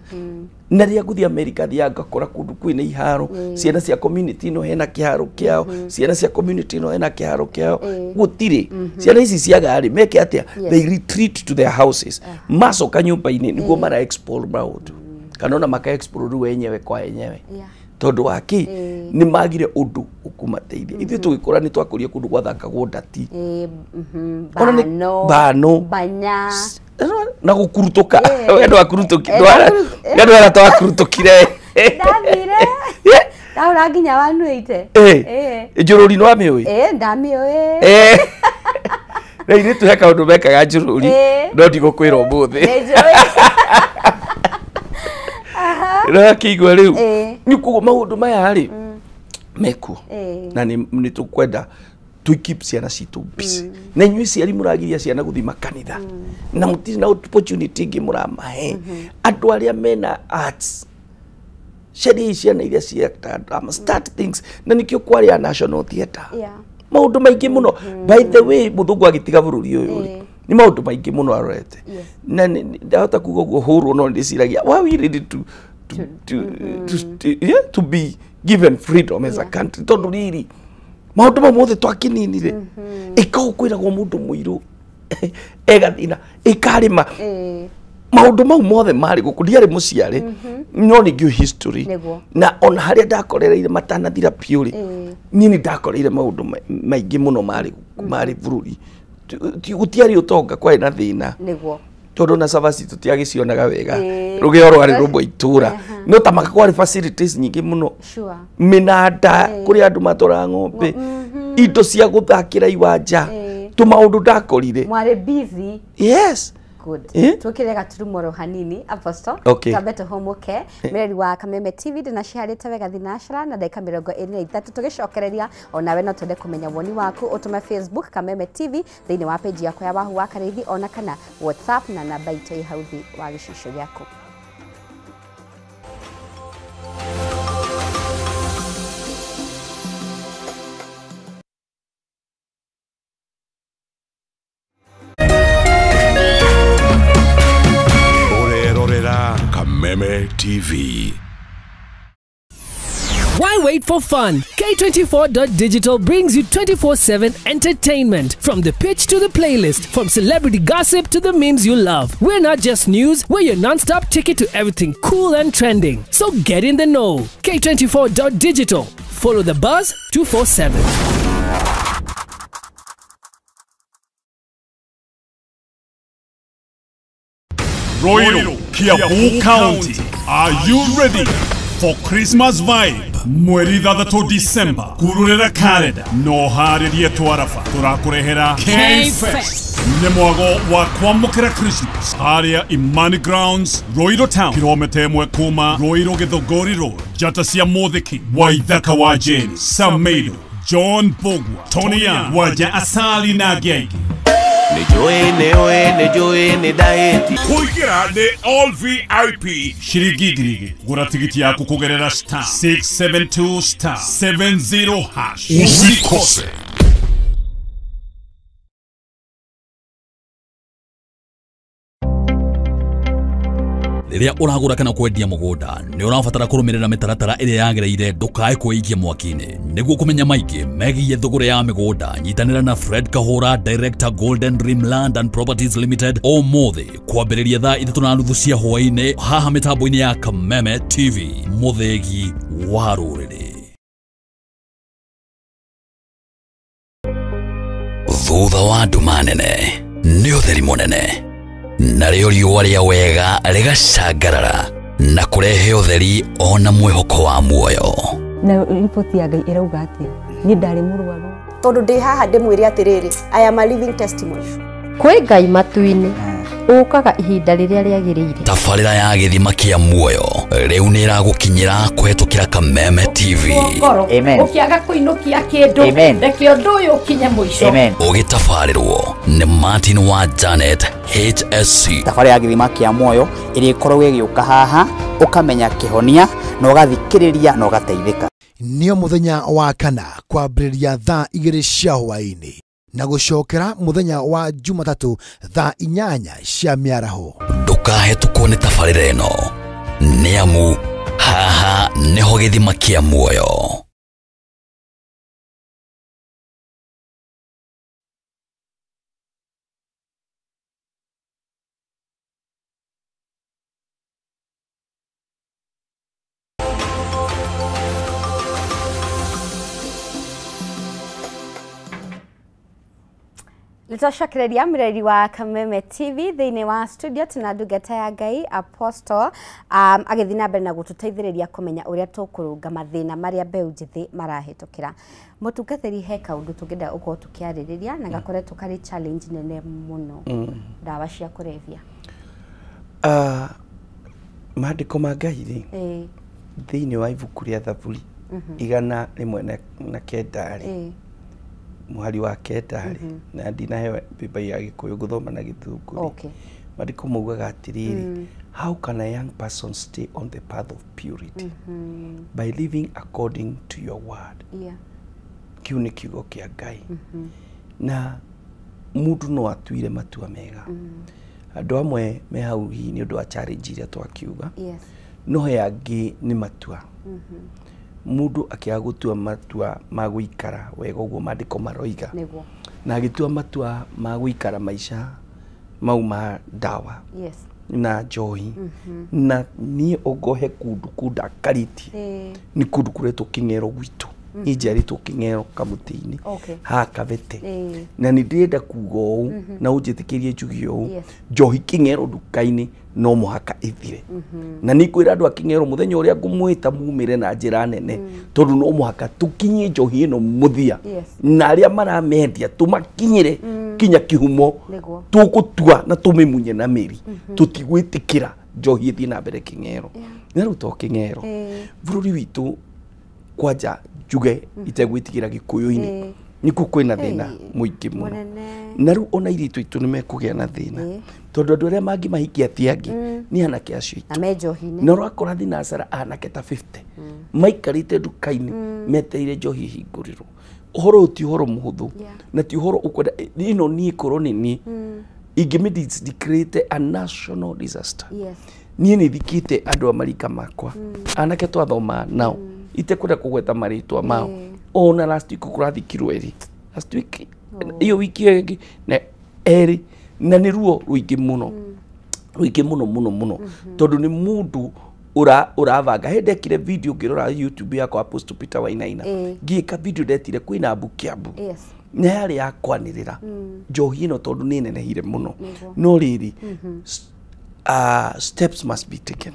Na rĩrĩa ngũthiĩ America thiaga ngakora kũndũ kwĩna iharo ciana cia community ĩno hena kĩharo kĩao ciana cia community ĩno hena kĩharo kĩao gũtirĩ ciana ici ciaga rĩ meke atĩa they retreat to their houses macoka nyũmba-inĩ nĩguo mara explore maũndũ kana ona maka explore rĩu wenyewe kwa wenyewe tondũ wa kĩ nĩ magire ũndũ ũkũmateithia. Ithuĩ tũgĩkũra nĩ twakũrire kũndũ gwathakagwo ndati bano banya na gukurutuka we ndwakurutũkire ndwara twakurutũkire ndathire ndahũra nginya 180 njũrũri nĩ wamĩũĩ ndamĩũĩ na ithuĩ he kaũndũ mekaga njũrũri no ndigũkwĩra ũmũthĩ nĩũrakĩigua rĩu nĩ koguo maũndũ maya rĩ mekuo na nĩ tũkwenda to keep ciana citũ busy na inyuĩ ciari mũragiria ciana gũthiĩ makanitha na mũtirĩ na opportunity ĩngĩ mũramahe andũ arĩa mena arts cariai ciana iria cia drama start things na nĩkĩo kwarĩ a National Theatre maũndũ maingĩ mũno by the way mũthũngũ agĩtiga bũrũri ũyũ rĩ nĩ maũndũ maingĩ mũno arorete na ndahota kuga ũguo hũrwo no ndĩciragia why we ready to be given freedom as a country tondũ rĩrĩ maũndũ mau mothe twakininire ĩka ũkwĩragwo mũndũ mũirũ egathina ĩkarĩma maũndũ mau mothe marĩ gũkũ ndiarĩ mũciarĩ no nĩ ngĩũĩ history na ona harĩa ndakorereire matanathira biũ rĩ niĩ nĩ ndakoreire maũndũ maingĩ mũno marĩ bũrũri gũtiarĩ ũtonga kwarĩ na thĩna tondũ na cabaci tũtiagĩcionaga wega rũgĩo rwarĩ rũmwe itũra no ta maka kwarĩ facilities nyingĩ mũno mĩnanda kũrĩa andũ matwaraga ng'ombe indo cia gũthakĩra iwanja tũmaũndũ ndakorire mwarĩ busy. Yes. Good. Tukire gaturumoro hanini Apostle. Twambe tũhũmũke mĩrori wa Kameme TV ndĩnaciharĩte wega thinacra na ndagĩka 23 tũgĩcokereria onawe no twende kũmenya woni waku ũtũme Facebook Kameme TV thĩinĩ wa page yakwa ya Wahu wa Karĩithi ona kana WhatsApp na namba itũ ĩ hau thĩ wa gĩcicio gĩaku. Kameme TV. Why wait for fun? K24.digital brings you 24/7 entertainment. From the pitch to the playlist, from celebrity gossip to the memes you love. We're not just news, we're your non-stop ticket to everything cool and trending. So get in the know. K24.digital. Follow the buzz 247. Royal Kiambu County, are you ready for Christmas vibe? Mweri 6 December, kururera Canada, no harĩrie twarafa, tũrakũrehera K-Fest. Nĩ mwago wa kwamũkĩra Christmas harĩa Imani Grounds, Royal Town, kilomita 1 kuma Royal Githogori Road, njata cia Mũthiki, Waithaka wa Jane, Samedo, John Bogwa, Tony Young, Waja Asali na Genge. Kuingira ni all VIP shiringi 2,000 gura tigiti yaku kugerera star 672 star 70 hash usikose. Nĩ Rĩrĩa ũragũra kana kwendia mũgũnda nĩ ũrabatara kũrũmĩrĩra mĩtaratara ĩrĩa yagĩrĩire ndũkae kwĩikia mwaki-inĩ. Nĩguo kũmenya maingĩ megiĩ thũgũrĩ ya mĩgũnda, nyitanĩra na Fred Kahũra, Director Golden Dream Land and Properties Limited, ũmũthĩ kwambĩrĩria thaa 3:30 cia hwaĩ-inĩ haha mĩtambo-inĩ ya Kameme TV, mũthĩgi wa rũrĩrĩ. Thutha wa nduma nene nĩ ũtheri mũnene, narĩo riũa rĩa wega rĩgacangarara na kũrehe ũtheri ona mwĩhoko wa muoyo. Na riboti ya Ngai ĩrauga atĩa? Niĩ ndarĩ mũrwaru. Tondũ ndĩ haha ndĩmwĩre atĩrĩrĩ, I am a living testimony. Kwĩ Ngai matu-inĩ ũkaga ihinda rĩrĩa rĩagĩrĩire. Tabarĩra ya gĩthima kĩa muoyo rĩu nĩ ĩragũkinyĩra kũhetũkĩra Kameme TV. Amen. Ũkĩaga kũinũkia kĩndũ, reke ũndũ ũyũ ũkinye mũico. Ũgĩtabarĩrwo nĩ Martin wa Janet HSC. Tabarĩra ya gĩthima kĩa muoyo ĩrĩa ĩkoragwo ĩgĩũka haha, ũkamenya kĩhonia na ũgathikĩrĩria na ũgateithĩka. Nĩo mũthenya wa kana kwambĩrĩria thaa 2 cia hwaĩ-inĩ na gũcokera mũthenya wa Jumatatũ thaa 8 cia mĩaraho. Ndũkahetũkwo nĩ tabarĩra ĩno, nĩ amu haha nĩho gĩthima kĩa muoyo. Nĩtwacokereria mũreri wa Kameme TV thĩinĩ wa studio tuna ndungata ya Ngai Apostle agĩthiĩ na mbere na gũtũteithĩrĩria kũmenya ũrĩa tũkũrũnga mathĩna marĩa mbeũ njĩthĩ marahĩtũkĩra. Mũtungatĩri, he kaũndũ tũngĩenda gũkorwo tũkĩarĩrĩria na gakoretwo karĩ challenge nene mũno, ndawa cia kũrebia. Maandĩko ma Ngai rĩ, thĩinĩ wa ibuku rĩa Thaburi 109 rĩ, mũhari wa 9 rĩ, na ndinaheo Bible ya Gĩkũyũ ngũthoma na Gĩthũngũ rĩ. Okay. Maandĩko maugaga atĩrĩrĩ, how can a young person stay on the path of purity? By living according to your word. Yeah. Kĩu nĩ kiugo kĩa Ngai. Na mũndũ no atuire matua mega. Andũ amwe me hau hihi nĩ ũndũ wa challenge iria twakiuga. Yes. No he angĩ nĩ matua. Mũndũ akĩaga gũtua matua ma gũikara wega ũguo maandĩko maroiga, na agĩtua matua ma gũikara maica mau ma ndawa. Yes. Na njohi. Na niĩ ongohe kũndũ kũndakarĩtie nĩ kũndũ kũretwo Kĩng'ero gwitũ. Niĩ njiarĩtwo Kĩng'ero kamũtĩ-inĩ haha Kabete, na nĩ ndĩrenda kuga ũũ na ũnjĩtĩkĩrie njuge ũũ, njohi Kĩng'ero nduka-inĩ no mũhaka ĩthire. Na nĩ ngwĩra andũ a Kĩng'ero mũthenya ũrĩa ngũmwĩta mumĩre na njĩra nene, tondũ no mũhaka tũkinyie njohi ĩno mũthia, na arĩa maramendia tũmakinyĩre kinya kĩhumo, tũgũtua na tũmĩmunye na mĩri. Tũtigwĩtĩkĩra njohi ĩthiĩ na mbere Kĩng'ero. Na rĩu to Kĩng'ero, bũrũri witũ kwanja njuge itegwĩtigĩra Gĩkũyũ-inĩ nĩkuo kwĩna thĩna mũingĩ mũno. Na rĩu ona airĩtu aitũ nĩ mekũgĩa na thĩna, tondũ andũ arĩa mangĩmahikia ti angĩ nĩ anake acio aitũ. Na ũrakora thinacara anake ta 50 maikarĩte nduka-inĩ metereire njohi ĩhingũrĩrwo. Ũhoro ũyũ ti ũhoro mũhũthũ, na ti ũhoro ũkwenda ĩno niĩ korwo nĩ niĩ ingĩmĩ declare a national disaster. Niĩ nĩ thikĩte andũ a marika makwa, anake twathoma nao, itekwenda kũgweta marĩtwa mao. Ona last week kũrathikirwo erĩ, last week iyo wiki ĩngĩ na erĩ, na nĩ ruo rũingĩ mũno, rũingĩ mũno mũno mũno, tondũ nĩ mũndũ ũrabanga. He ndekire video ngĩrora YouTube yakwa Apostle Peter Wainaina, ngĩka video ndetire kwĩna mbu Kĩambu, na yarĩ ya kwanĩrĩra njohi ĩno tondũ nĩ nenehire mũno. No rĩrĩ, steps must be taken.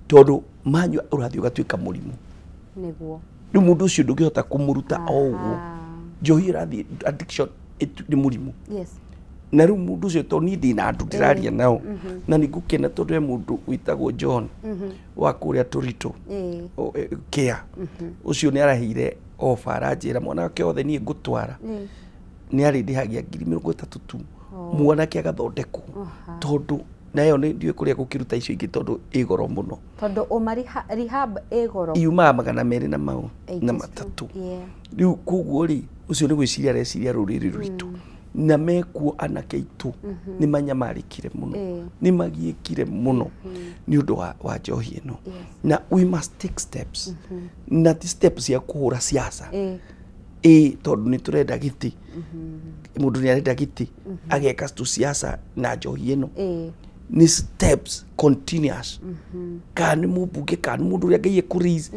Tondũ manyua ũrathiĩ ũgatuĩka mũrimũ. Nĩguo. Rĩu mũndũ ũcio ndũngĩhota kũmũruta o ũguo. Njohi ĩrathiĩ addiction nĩ mũrimũ. Yes. Na rĩu mũndũ ũcio tondũ niĩ ndĩna andũ ndĩraria nao, na nĩ ngũkena tondũ he mũndũ wĩtagwo John wa kũrĩa Tũritũ Kĩa, ũcio nĩ araheire ofa, aranjĩra mwanake othe niĩ ngũtwara nĩ arĩndĩhagia 30,000 tu, mwanake agathondekwo, tondũ nayo nĩ ndiũĩ kũrĩa gũkĩruta icio ingĩ tondũ ĩ goro mũno. Tondũ ũma rehab ĩ goro, yumaga 200 na mau na matatũ. Rĩu koguo rĩ, ũcio nĩ gwĩciria areciria rũrĩrĩ rwitũ. Na mekuo anake aitũ nĩ manyamarĩkire mũno, nĩ magiĩkire mũno nĩ ũndũ wa njohi ĩno. Na we must take steps, na ti steps cia kũhũra siasa ĩ tondũ nĩ tũrenda gĩtĩ, mũndũ nĩ arenda gĩtĩ ageka tu siasa na njohi ĩno. Nĩ steps continuous, kana nĩ mũmbunge kana nĩ mũndũ ũrĩa Ngai ekũraise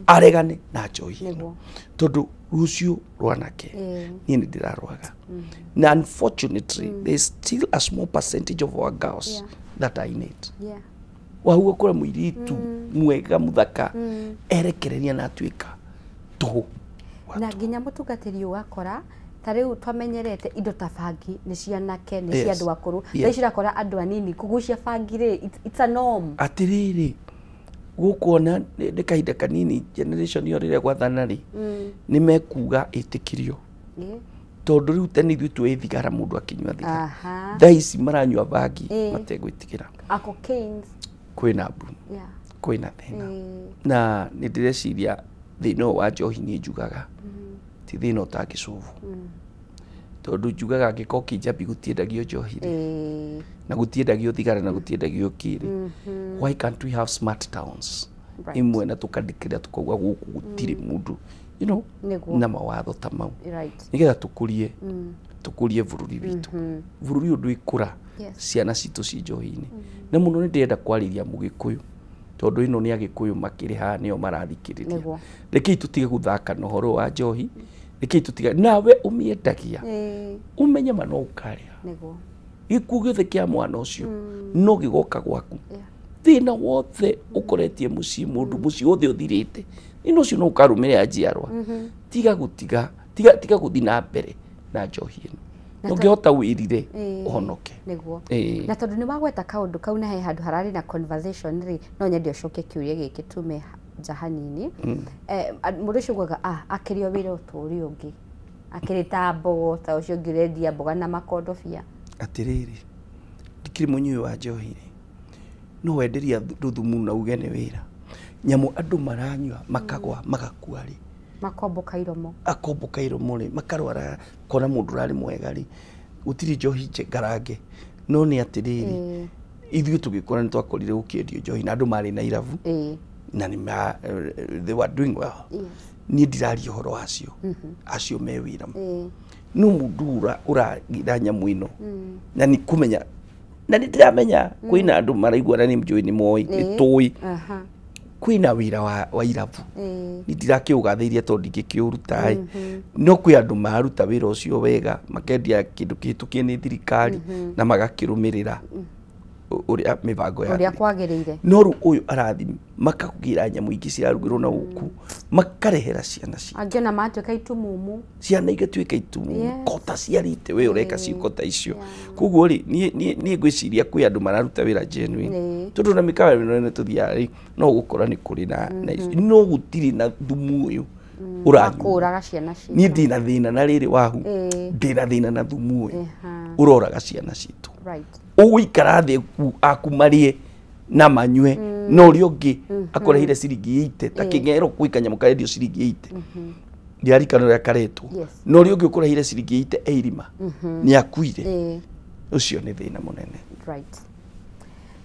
aregane na njohi ĩno, tondũ rũciũ rwanake niĩ nĩ ndĩrarwaga. Na unfortunately there is still a small percentage of our girls that are in it. Wahua kũra mũirĩtu mwega mũthaka erekereria na atuĩka tũhũ. Na nginya mũtungatĩri ũgakora ta rĩu twamenyerete indo ta bangi nĩ cianake nĩ cia andũ akũrũ, thaa ici ũrakora andũ anini kũgucia bangi rĩ, it's a norm. Atĩrĩrĩ, gũkuona nĩ kahinda kanini generation ĩyo rĩrĩa gwathana rĩ nĩ mekuga ĩtĩkirio, tondũ rĩu tene ithuĩ tuoĩ thigara mũndũ akĩnyua thigara, thaa ici maranyua bangi mategwĩtigĩra. Kwĩna mbu, kwĩna thĩna. Na nĩ ndĩreciria thĩna ũyũ wa njohi niĩ njugaga ti thĩna ũtangĩcũvwo, tondũ njugaga angĩkorwo Kĩnjambi gũtiendagio njohi rĩ, na gũtiendagio thigara na gũtiendagio kĩrĩ, why can't we have smart towns imwe na tũkandĩkĩra tũkauga gũkũ gũtirĩ mũndũ, you know, na mawatho ta mau, nĩgetha tũkũrie tũkũrie bũrũri witũ. Bũrũri ũyũ ndwĩkũra ciana citũ ci njohi-inĩ. Na mũno nĩ ndĩrenda kwarĩria mũgĩkũyũ, tondũ ĩno nĩ agĩkũyũ makĩrĩ haha nĩo marathikĩrĩria. Rekei tũtige gũthaka na ũhoro wa njohi, rekei tũtige, nawe ũmĩendagia ũmenye ma no ũkarĩha. Gĩkuũ gĩothe kĩa mwana ũcio no gĩgoka gwaku. Thĩna wothe ũkoretie mũciĩ mũndũ mũciĩ wothe ũthirĩte, thĩna ũcio no ũkarũmĩrĩra njiarwa. Tiga gũtiga, tiga gũthiĩ na mbere na njohi ĩno. Ũngĩhota wĩrire ũhonoke. Nĩguo. Na tondũ nĩ wagweta kaũndũ kau na he handũ hararĩ na conversation rĩ, no nyende ũcoke kĩũria gĩkĩ tume nja hanini. Mũndũ ũcio ugaga akĩrĩ o wĩra ta ũrĩa ũngĩ, akĩrĩ ta mbogo ta ũcio ũngĩ ũrendia mboga na makondobia. Atĩrĩrĩ, ndikĩrĩ mũnyui wa njohi rĩ, no wenderia andũ thumu na uge nĩ wĩra. Nyamũ andũ maranyua makagwa magakua rĩ, makomboka iromo, akomboka iromo rĩ, makarwara kona mũndũ ũrarĩ mwega rĩ, gũtirĩ njohi ngarange. No nĩ atĩrĩrĩ, ithuĩ tũgĩkũra nĩ twakorire gũkĩendio njohi na andũ marĩ na irabu na nĩ they were doing well. Niĩ ndiraria ũhoro wacio acio me wĩra, no mũndũ ũragira nyamũ ĩno na nĩ kũmenya, na nĩ ndĩramenya kwĩna andũ maraigua na nĩ njũĩ nĩ moĩ nĩ tũĩ kwĩna wĩra wa irabu. Nĩ ndirakĩũgathĩirie tondũ ndingĩkĩũruta, no kwĩ andũ maruta wĩra ũcio wega, makendia kĩndũ kĩhĩtũkie nĩ thirikari na magakĩrũmĩrĩra ũrĩa mĩbango ya ũrĩa kwagĩrĩire. No rĩu ũyũ arathi makagĩra nyamũ ingĩ cirarugĩrwo na gũkũ makarehera ciana citũ, angĩ ona matuĩka itumumu, ciana igatuĩka itumumu kota ciarĩte we ũreka ciĩko ta icio. Koguo rĩ, niĩ ngwĩciria kwĩ andũ mararuta wĩra genuine, tondũ na mĩkawa mĩnene tũthiaga rĩ, no gũkora nĩ kũrĩ na no gũtirĩ na thumu ũyũ ũrakũraga ciana citũ. Niĩ ndĩna thĩna na rĩrĩ wahu, ndĩna thĩna na thumu ũyũ ũroraga ciana citũ. Ũgũikara thĩ aku marĩe na manyue, no ũrĩa ũngĩ akũrehire ciringi 80 ta kĩng'ero kwĩ kanyamũ karendio ciringi 80 ndiarikana ũrĩa karetwo, no ũrĩa ũngĩ ũkũrehire ciringi 80 e irima nĩ akuire. Ũcio nĩ thĩna mũnene.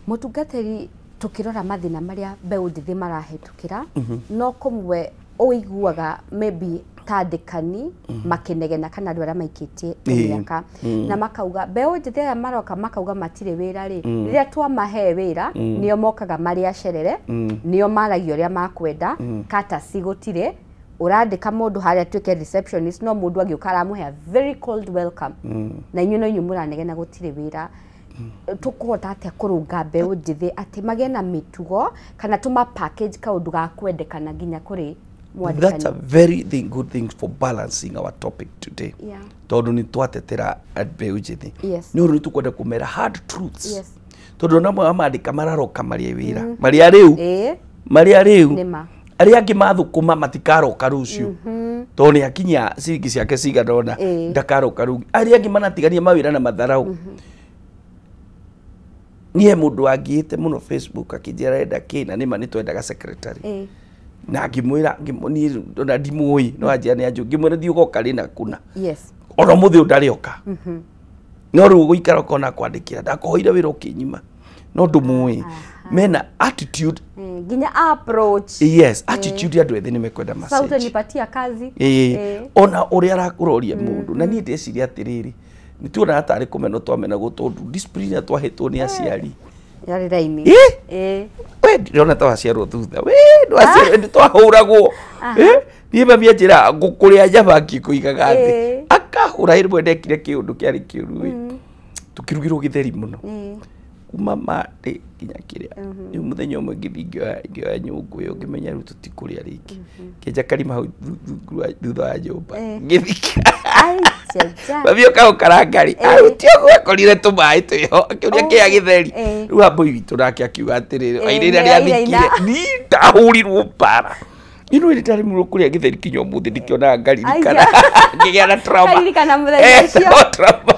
Mũtungatĩri, tũkĩrora mathĩna marĩa mbeũ njĩthĩ marahĩtũkĩra, no kũmwe ũiguaga maybe ta andĩkani makĩnegena kana andũ arĩa maikĩtie mĩaka na makauga mbeũ njĩthĩ aya maroka makauga matirĩ wĩra rĩ, rĩrĩa twamahe wĩra nĩo mokaga marĩ acerere, nĩo maragia ũrĩa makwenda, katasi gũtirĩ, ũrandĩka mũndũ harĩa atuĩke receptionist no mũndũ agĩũka aramũhe a very cold welcome, na inyuĩ no inyuĩ mũranegena gũtirĩ wĩra. Tũkũhota atĩa kũrũnga mbeũ njĩthĩ atĩ magĩe na mĩtugo kana tũma package kaũndũ ga kwendekana nginya kũrĩ? That's a very good thing for balancing our topic today. Tondũ nĩ twatetera mbeũ njĩthĩ, nĩ ũndũ nĩ tũkwenda kũmera hard truths, tondũ ona amwe amandĩka mararoka marĩ wĩra marĩa rĩu marĩa rĩu arĩa angĩ mathũkũma matikaroka rũciũ, tondũ nĩ akinyia ciringi ciake cigana ũna ndakaroka rũngĩ. Arĩa angĩ manatigania mawĩra na matharau. Niĩ mũndũ wangĩĩte mũno Facebook akĩnjĩra arenda kĩ, na nĩma nĩ twendaga secretary, na ngĩmwĩra niĩ ona ndimũĩ no anjĩra nĩ anjũĩ, ngĩmwĩra thiĩ ũgoka rĩ na kũna. Ona muthi ndarioka. No riu guikara ukona kwandikira ndakohoire wira ukinyima. No ndumuĩ. Mena attitude nginya approach. Yes, attitude ya andu ethi ni mekwenda message. Sasa utanipatia kazi. Ona uria arakuroria mundu na nie ndeciria atiriri ni tuona atari kumeno twamenagwo tondu discipline twahetwo ni aciari. Yari raini. We ndirona ta waciarwo thutha. We ndwaciarwo ndi twahuragwo. Niĩ mami anjĩra ngũkũrĩa nyama ngĩkũigaga thĩ. Akahũra rĩmwe ndekire kĩũndũ kĩarĩ kĩũru. Tukĩrugĩrwo gĩtheri mũno. Kuma mande nginya kĩrĩa. Rĩu mũthenya ũmwe ngĩthiĩ ngĩoya nyũngũ ĩyo ngĩmenya rĩu tũtikũrĩa rĩngĩ. Ngĩenja karima hau thutha wa nyũmba. Ngĩthika. Mami oka gũkaranga rĩ, aruti ũguo akorire tũmaĩ twĩho, akĩũria kĩa gĩtheri. Rĩu ambũi witũ nake akiuga atĩrĩrĩ, wairĩra nĩathikire, niĩ ndahũrirwo mbara. Ino ĩrĩ ndarĩmũrwo kũrĩa gĩtheri kinya ũmũthĩ ndikĩonaga ngaririkana. Ngĩgĩa na trauma. Ngaririkana mũthenya ũcio.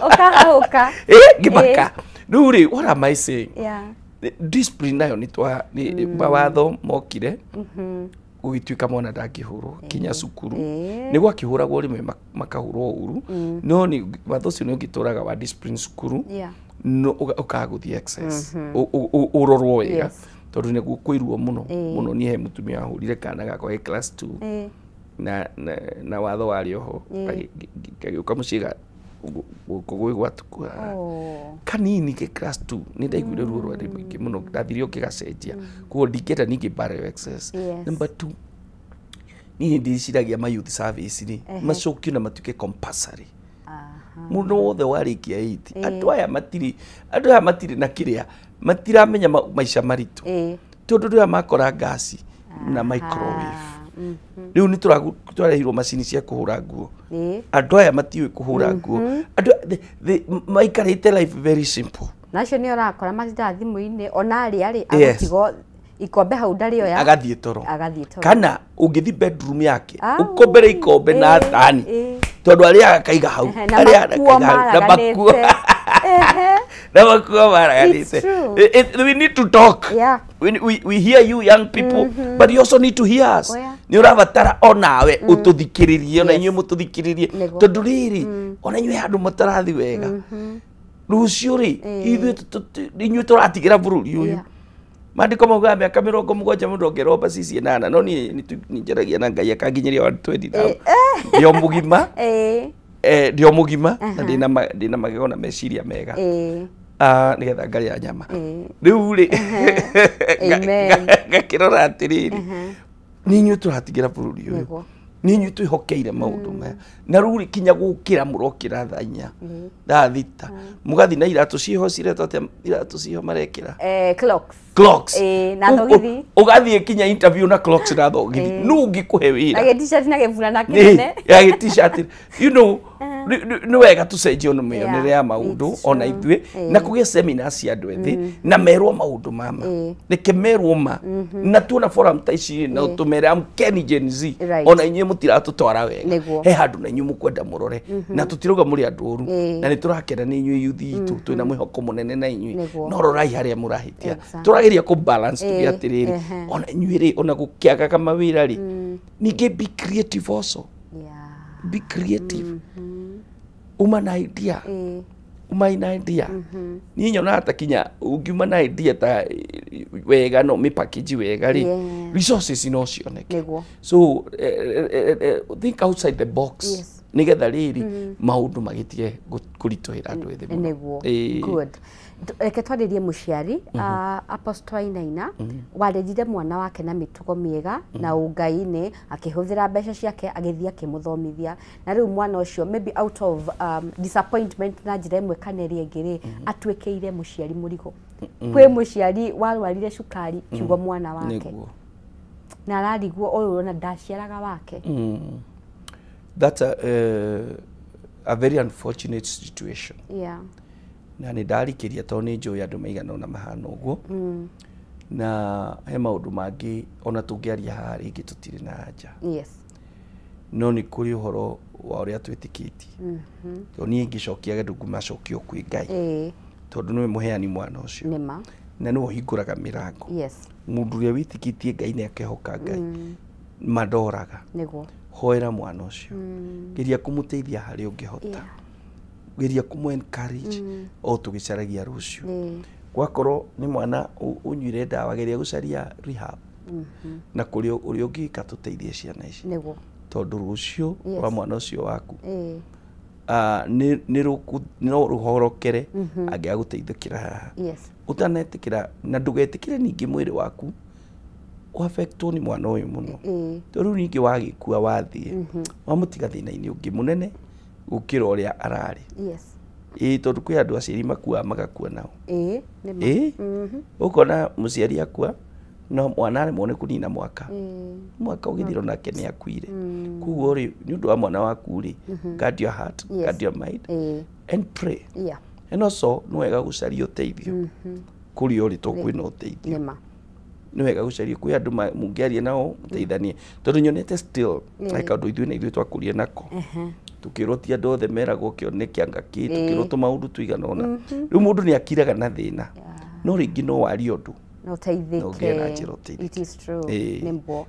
Ũkahahũka. Ngĩmaka. Rĩu rĩ, what am I saying? Discipline nayo nĩ mawatho mokire. Gũgĩtuĩka mwana ndangĩhũrwo kinya cukuru. Nĩ gwakĩhũragwo rĩmwe makahũrwo ũru, no nĩ watho ũcio nĩ ũngĩtũraga wa discipline cukuru, no ũkaga gũthiĩ excess, ũrorwo wega. Tondũ nĩguo kwĩrwo mũno mũno. Niĩ he mũtumia wahũrire kana gakwa ge class 2 na watho warĩ oho, gagĩũka mũciĩ gũkũ gwĩ gwatukũ kanini ke class 2 nĩ ndaiguire ruo rwarĩ mũingĩ mũno, ndathire ũkĩgacenjia. Koguo ndingĩenda ningĩ mbara ĩyo excess. Number 2, niĩ ndĩciragia ma youth service rĩ macokio na matuĩke compulsory. Mũndũ wothe warĩkia 8, andũ aya matirĩ na kĩrĩa, matiramenya maica maritũ, tondũ andũ aya makora ngasi na microwave. Rĩu nĩ twarehirwo macini cia kũhũra nguo. Andũ aya matiũĩ kũhũra nguo. Andũ maikarĩte life very simple. Na acio nĩ ũrakora matindaga thimũ-inĩ, ona arĩa rĩ agũtigwo ikombe hau ndarĩoya, agathiĩ toro. Kana ũngĩthiĩ bedroom yake ũkombere ikombe na thani, tondũ arĩaga akaiga hau, na makuo maraganĩte. We need to talk. We hear you young people, but you also need to hear us. Nĩ ũrabatara onawe ũtũthikĩrĩrie, ona inyuĩ mũtũthikĩrĩrie, tondũ rĩrĩ ona inyuĩ handũ mũtarathi wega. Rũciũ rĩ inyuĩ tũratigĩra bũrũri ũyũ. Maandĩko maugaga mĩaka 70 mũndũ ongererwo cici 8, no niĩ nĩ njaragia na Ngai akanginyĩria 120 ndĩ o mũgima. Ndĩ o mũgima na ndĩna magego na meciria mega, nĩgetha ngarĩa nyama. Rĩu rĩ ngakĩrora atĩrĩrĩ, nĩ inyuĩ tũratigĩra bũrũri ũyũ, nĩ inyuĩ twĩhokeire maũndũ maya. Na rĩu rĩ kinya gũkĩra mũrokĩra thaa 4, thaa 6, mũgathiĩ na iratũ ciĩho ciretwo atĩa, iratũ ciĩho marekĩra Clocks. Na thogithi. Ũgathiĩ kinya interview na clocks na thogithi. Nũ ũngĩkũhe wĩra? Na gĩ-t-shirt na gĩburana kĩnene. Ya gĩ-t-shirt. You know, nĩ wega tũcenjie ona mĩonere ya maũndũ ona ithuĩ, na kũgĩe seminar cia andũ ethĩ na merwo maũndũ mama. Reke merwo ma. Na tuona forum ta ici na tũmere amkeni Gen Z, ona inyuĩ mũtiratũtwara wega. He handũ na inyuĩ mũkwenda mũrore. Na tũtirauga mũrĩ andũ oru. Na nĩ tũrakena nĩ inyuĩ youth itũ, twĩna mwĩhoko mũnene na inyuĩ. No rorai harĩa mũrahĩtia. Tũrageria kũ balance tuge atĩrĩrĩ, ona inyuĩ rĩ, ona gũkĩagaga mawĩra rĩ, ningĩ be creative also. Be creative. Uma na idea. Uma na idea. Niĩ nyonaga ta kinya ũngiuma na idea ta wega no mĩ package wega rĩ, resources no cioneke. So think outside the box. Nĩgetha rĩrĩ maũndũ magĩtige kũritũhĩra andũ ethĩ mũno. Nĩguo. Good. Reke twarĩrie mũciari, Apostle Wainaina warerire mwana wake na mĩtugo mĩega na ũngai-inĩ, akĩhũthĩra mbeca ciake agĩthiĩ akĩmũthomithia, na rĩu mwana ũcio maybe out of disappointment na njĩra ĩmwe kana ĩrĩa ĩngĩ rĩ, atuĩkĩire mũciari mũrigo. Kwĩ mũciari warwarire cukari kiugo mwana wake, na ararigwo ũyũ ona ndaciaraga wake. That's a very unfortunate situation. Na nĩ ndarikĩria tondũ nĩ njũĩ andũ maigana ũna mahana ũguo. Na he maũndũ mangĩ ona tũngĩaria haha rĩngĩ tũtirĩ na anja. No nĩ kũrĩ ũhoro wa ũrĩa twĩtĩkĩtie. Tondũ niĩ ingĩcokia andũ ngũmacokio kwĩ Ngai. Tondũ nĩwe mũheani mwana ũcio. Na nĩwe ũhingũraga mĩrango. Mũndũ ũrĩa wĩtĩkĩtie Ngai nĩ akehoka Ngai. Mandoraga. Nĩguo. Hoera mwana ũcio. Geria kũmũteithia harĩa ũngĩhota. Geria kũmũ encourage o tũgĩcaragia rũciũ. Gwakorwo nĩ mwana ũnyuire ndawa, geria gũcaria rehab. Na kũrĩa ũrĩa ũngĩka tũteithie ciana ici. Nĩguo. Tondũ rũciũ rwa mwana ũcio waku no rũhorokere angĩaga gũteithĩkĩra haha. Ũtanetĩkĩra na ndũgetĩkĩre ningĩ mwĩrĩ waku ũaffectwo nĩ mwana ũyũ mũno. Tondũ rĩu ningĩ wagĩkua wathiĩ wamũtiga thĩna-inĩ ũngĩ mũnene gũkĩra ũrĩa ararĩ. Ĩĩ tondũ kwĩ andũ aciari makuaga magakua nao. Ĩĩ ũkona mũciari akua no mwana aremwo nĩ kũnina mwaka. Mwaka ũgĩthira onake nĩ akuire. Koguo rĩ nĩ ũndũ wa mwana waku rĩ, guard your heart, guard your mind and pray. And also nĩ wega gũcaria ũteithio kũrĩa ũrĩ tondũ kwĩna ũteithio. Nĩ wega gũcaria kwĩ andũ mũngĩaria nao mũteithanie. Tondũ nyonete still like andũ ithuĩ na ithuĩ twakũrire nako. Tukĩrwo ti andũ othe meragwo kĩone kĩanga kĩ, tukĩrwo tũmaũndũ tũigana ũna. Rĩu mũndũ nĩ akiraga na thĩna. No rĩngĩ no warie ũndũ. No teithĩke. It is true.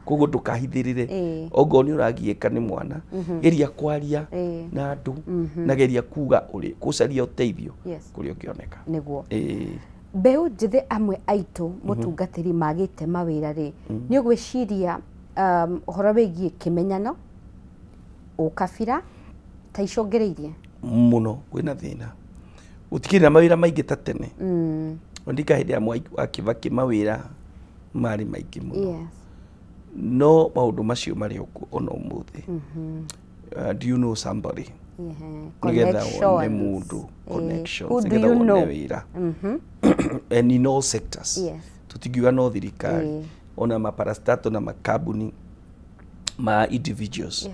Koguo ndũkahithĩrĩre. Ongorwo nĩ ũragiĩka nĩ mwana, geria kwaria na andũ na geria kuga ũrĩ gũcaria ũteithio kũrĩa ũngĩoneka. Nĩguo. Mbeũ njĩthĩ amwe aitũ mũtungatĩri magĩte mawĩra rĩ, nĩ ũgwĩciria ũhoro wĩgiĩ kĩmenyano, ũkabira ta icũngĩrĩirie mũno kwĩna thĩna. Gũtikĩrĩ na mawĩra maingĩ ta tene. Ndika hĩndĩ ya Mwai wa Kibaki mawĩra marĩ maingĩ mũno. No maũndũ macio marĩ okuo ona ũmũthĩ. Do you know somebody? Nĩgetha wone mũndũ, connections, nĩgetha wone wĩra. And in all sectors. Tũtingiuga no thirikari, ona maparastato na makambuni ma individuals.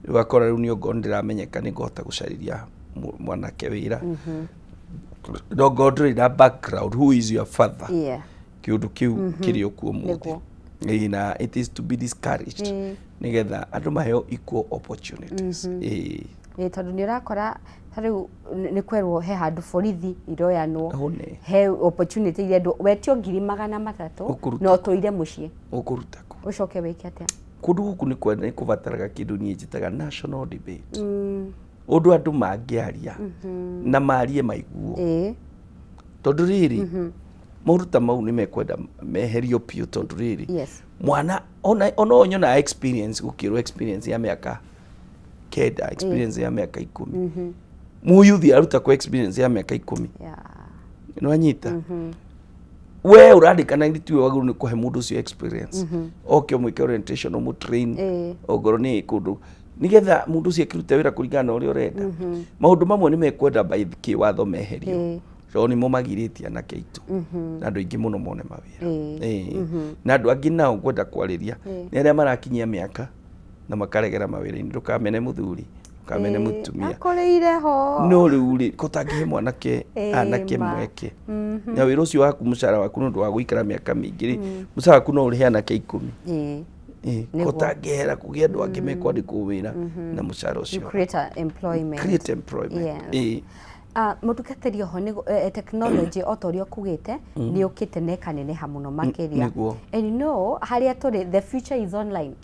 Ũgakora rĩu nĩ ongorwo nĩndĩramenyeka nĩ ngũhota gũcarĩria mwanake wĩra. No ngorwo ndũrĩ na background, who is your father? Kĩũndũ kĩu kĩrĩ okuo ũmũthĩ. Na it is to be discouraged nĩgetha andũ maheo equal opportunities. Tondũ nĩ ũrakora ta rĩu nĩ kwerwo he handũ borithi iroyanwo, he opportunity irendwo, wetio 300,000 na ũtũire mũciĩ. Ũkũruta kũ? Ũcoke wĩke atĩa? Kũndũ gũkũ nĩ kũbataraga kĩndũ niĩ njĩtaga national debate. Ũndũ andũ mangĩaria na marie maiguo. Tondũ rĩrĩ maũndũ ta mau nĩ mekwenda meherio biũ tondũ rĩrĩ mwana ona ũyũ nyonaga experience gũkĩrwo experience ya mĩaka 9, experience ya mĩaka 10. Mũyuthi aruta kwa experience ya mĩaka 10. Nĩwanyita? We ũrandĩkana nĩ tiwe wagĩrĩirwo nĩ kũhe mũndũ ũcio experience. Oke ũmwĩke orientation, ũmũtrain, ongorwo nĩ kũndũ nĩgetha mũndũ ũcio akĩrute wĩra kũringana na ũrĩa ũrenda. Maũndũ mamwe nĩ mekwenda by kĩwatho meherio. Tondũ nĩmo magirĩtie anake aitũ na andũ aingĩ mũno mone mawĩra. Na andũ angĩ nao ngwenda kwarĩria nĩ arĩa marakinyia mĩaka na makaregera mawĩra-inĩ. Ndũkamene mũthuri, ndũkamene mũtumia. Akũrĩire ho. No rĩu rĩ, ko ũtangĩhe mwanake anake mweke. Na wĩra ũcio waku mũcara waku nĩ ũndũ wa gũikara mĩaka mĩingĩ rĩ, mũcara waku no ũrĩhe anake 10. Kũtangĩhera kũgĩa andũ angĩ mekwandĩkwo wĩra na mũcara ũcio. Create employment. Create employment. Mũtungatĩri oho nĩ technology o ta ũrĩa ũkugĩte nĩ ũkĩte na ĩkaneneha mũno makĩria. And you know harĩa tũrĩ, the future is online.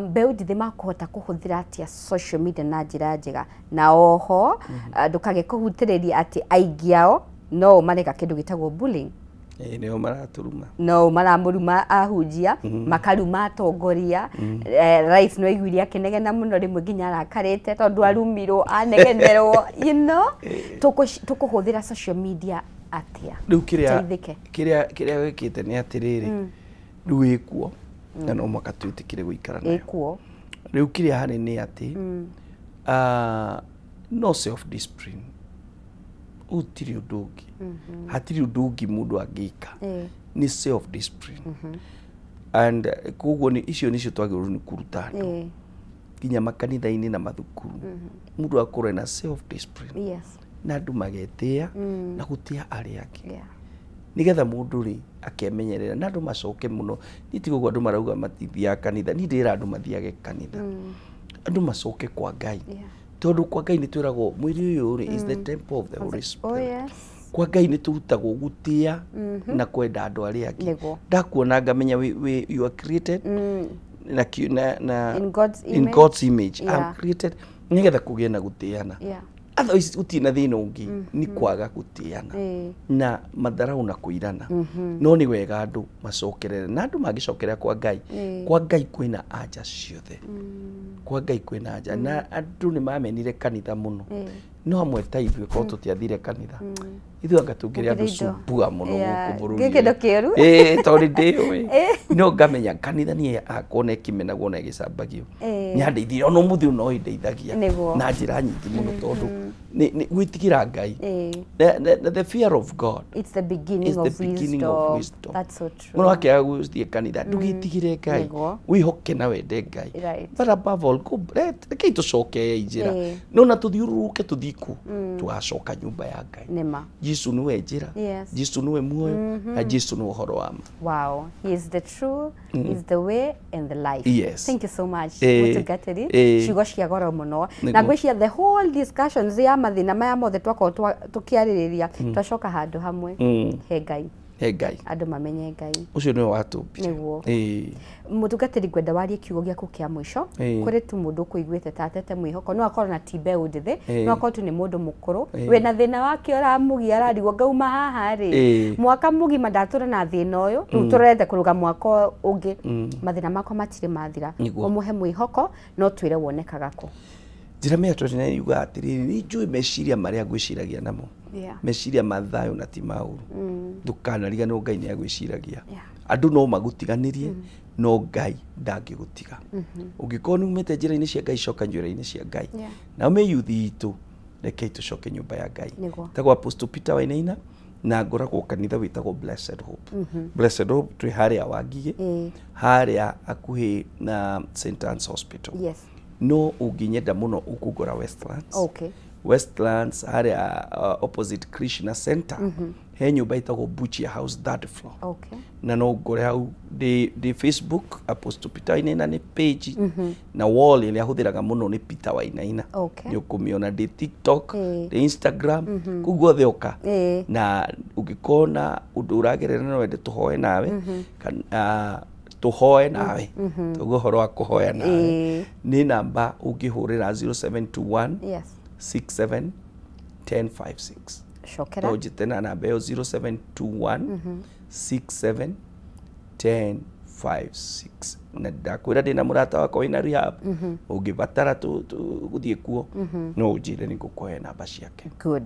Mbeũ njĩthĩ makũhota kũhũthĩra atĩa social media na njĩra njega, na oho ndũkage kũhutĩrĩria atĩ aingĩ ao no mareka kĩndũ gĩtagwo bullying. Nĩo maratũruma. No maramũruma ahunjia, makaruma atongoria. Rais no aiguire akĩnegena mũno rĩmwe nginya arakarĩte tondũ arumirwo, anegenerwo, you know. Tũkũhũthĩra social media atĩa? Rĩu kĩrĩa wĩkĩte nĩ atĩrĩrĩ, rĩu ĩkuo na no mũhaka twĩtĩkĩre gũikara nayo. Ĩkuo. Rĩu kĩrĩa harĩ nĩ atĩ no self discipline. Gũtirĩ ũndũ ũngĩ. Hatirĩ ũndũ ũngĩ mũndũ angĩka. Nĩ self discipline. And koguo icio nĩcio twagĩrĩirwo nĩ kũruta andũ. Nginya makanitha-inĩ na mathukuru. Mũndũ akorwo ena self discipline. Na andũ magetĩa na gũtĩa arĩa angĩ. Nĩgetha mũndũ rĩ akemenyerera na andũ macoke mũno. Niĩ ti ũguo andũ marauga matithiaga kanitha. Niĩ ndĩra andũ mathiage kanitha. Andũ macoke kwa Ngai. Tondũ kwa Ngai nĩ twĩragwo mwĩrĩ ũyũ rĩ is the temple of the Holy Spirit. Kwa Ngai nĩ tũrutagwo gũtĩa na kwenda andũ arĩa angĩ. Ndakuona ngamenya you are created na in God's image, in God's image. I'm created nigetha kũgĩe na gũtĩana. Otherwise gũtirĩ na thĩna ũngĩ, nĩ kwaga gũtĩana na matharau na kũirana. No nĩ wega andũ macokerere, na andũ mangĩcokerera kwa Ngai, kwa Ngai kwĩna anja ciothe, kwa Ngai kwĩna anja. Na andũ nĩ mamenire kanitha mũno, no hamwe ta ithuĩ korwo tũtiathire kanitha, ithuĩ anga tũngĩrĩ andũ cumbua mũno gũkũ bũrũri-inĩ. Gĩkĩ kĩndũ kĩũru. Tondũ ndĩũĩ, no ngamenya kanitha niĩ akwa na ĩkĩmenagwo na ĩgĩcambagio, nĩandeithirie ona ũmũthĩ ũyũ no ĩndeithagia na njĩra nyingĩ mũno, tondũ nĩ gwĩtigĩra Ngai. The fear of God, it's the beginning of wisdom. That's so true. Mũno akĩaga gũthiĩ kanitha, ndũgĩtigĩre Ngai, wĩhoke na wende Ngai. But above all, rekei tũcoke njĩra, no na tũthiũrũrũke tũthiĩ kũ, tũgacoka nyũmba ya Ngai. Jesu niwe njĩra, Jesu niwe muoyo, na Jesu niwe ũhoro wa ma. Wow, he is the truth, he is the way and the life. Yes. Thank you so much, mũtungatĩri. Ciugo cia goro mũno. Na ngwĩciria the whole discussions ya mathĩna maya mothe twakorwo tũkĩarĩrĩria, twacoka handũ hamwe, he Ngai. He Ngai. Andũ mamenye Ngai. Ũcio nĩwe watũmbire. Nĩguo. Mũtungatĩri, ngwenda warie kiugo gĩaku kĩa mũico kũrĩ tu mũndũ ũkũiguĩte ta atete mwĩhoko, no akorwo na ti mbeũ njĩthĩ, no akorwo tu nĩ mũndũ mũkũrũ wĩna thĩna wake ũramũgia, ararigwo ngauma haha rĩ, mwaka mũgima ndatũra na thĩna ũyũ, rĩu tũrorete kũrũga mwaka ũngĩ, mathĩna makwa matirĩ mathira. Ũmũhe mwĩhoko, no twĩre wonekaga kũ. Jeremia 29 yugaga atĩrĩrĩ, nĩ njũĩ meciria marĩa ngwĩciragia namo, meciria ma thayũ na ti ma ũũru. Ndũkanariganĩrwo Ngai nĩ agwĩciragia. Andũ no magũtiganĩrie, no Ngai ndangĩgũtiga. Ũngĩkorwo nĩ umĩte njĩra-inĩ cia Ngai, coka njĩra-inĩ cia Ngai. Na mĩyuthi itũ, rekei tũcoke nyũmba ya Ngai. Tagwo Apostle Peter Wainaina, na ngoragwo kanitha wĩtagwo Blessed Hope. Blessed Hope twĩ harĩa Wangigĩ, harĩa hakuhĩ na St Anne's Hospital. No ũngĩnyenda mũno ũkũngora Westlands. Westlands harĩa opposite Krishna Center, he nyũmba ĩtagwo Buchia House, third floor. Na no ngore hau ndĩ Facebook, Apostle Peter Wainaina nĩ page, na wall ĩrĩa hũthĩraga mũno nĩ Peter Wainaina. Nĩ ũkũmĩona ndĩ TikTok, ndĩ Instagram, kũu guothe ũka. Na ũngĩkorwo na ũndũ ũragerera no wende tũhoe nawe, kana tũhoe nawe, toguo ũhoro wa kũhoya nawe, nĩ namba ũngĩhũrĩra 0721 67 1056. Cokera. No njĩte na namba ĩyo 0721 67 1056. Na ndakwĩra ndĩna mũrata wakwa wĩna rehab, ũngĩbatara gũthiĩ kuo, no ũnjĩre nĩ ngũkũhe namba ciake. Good.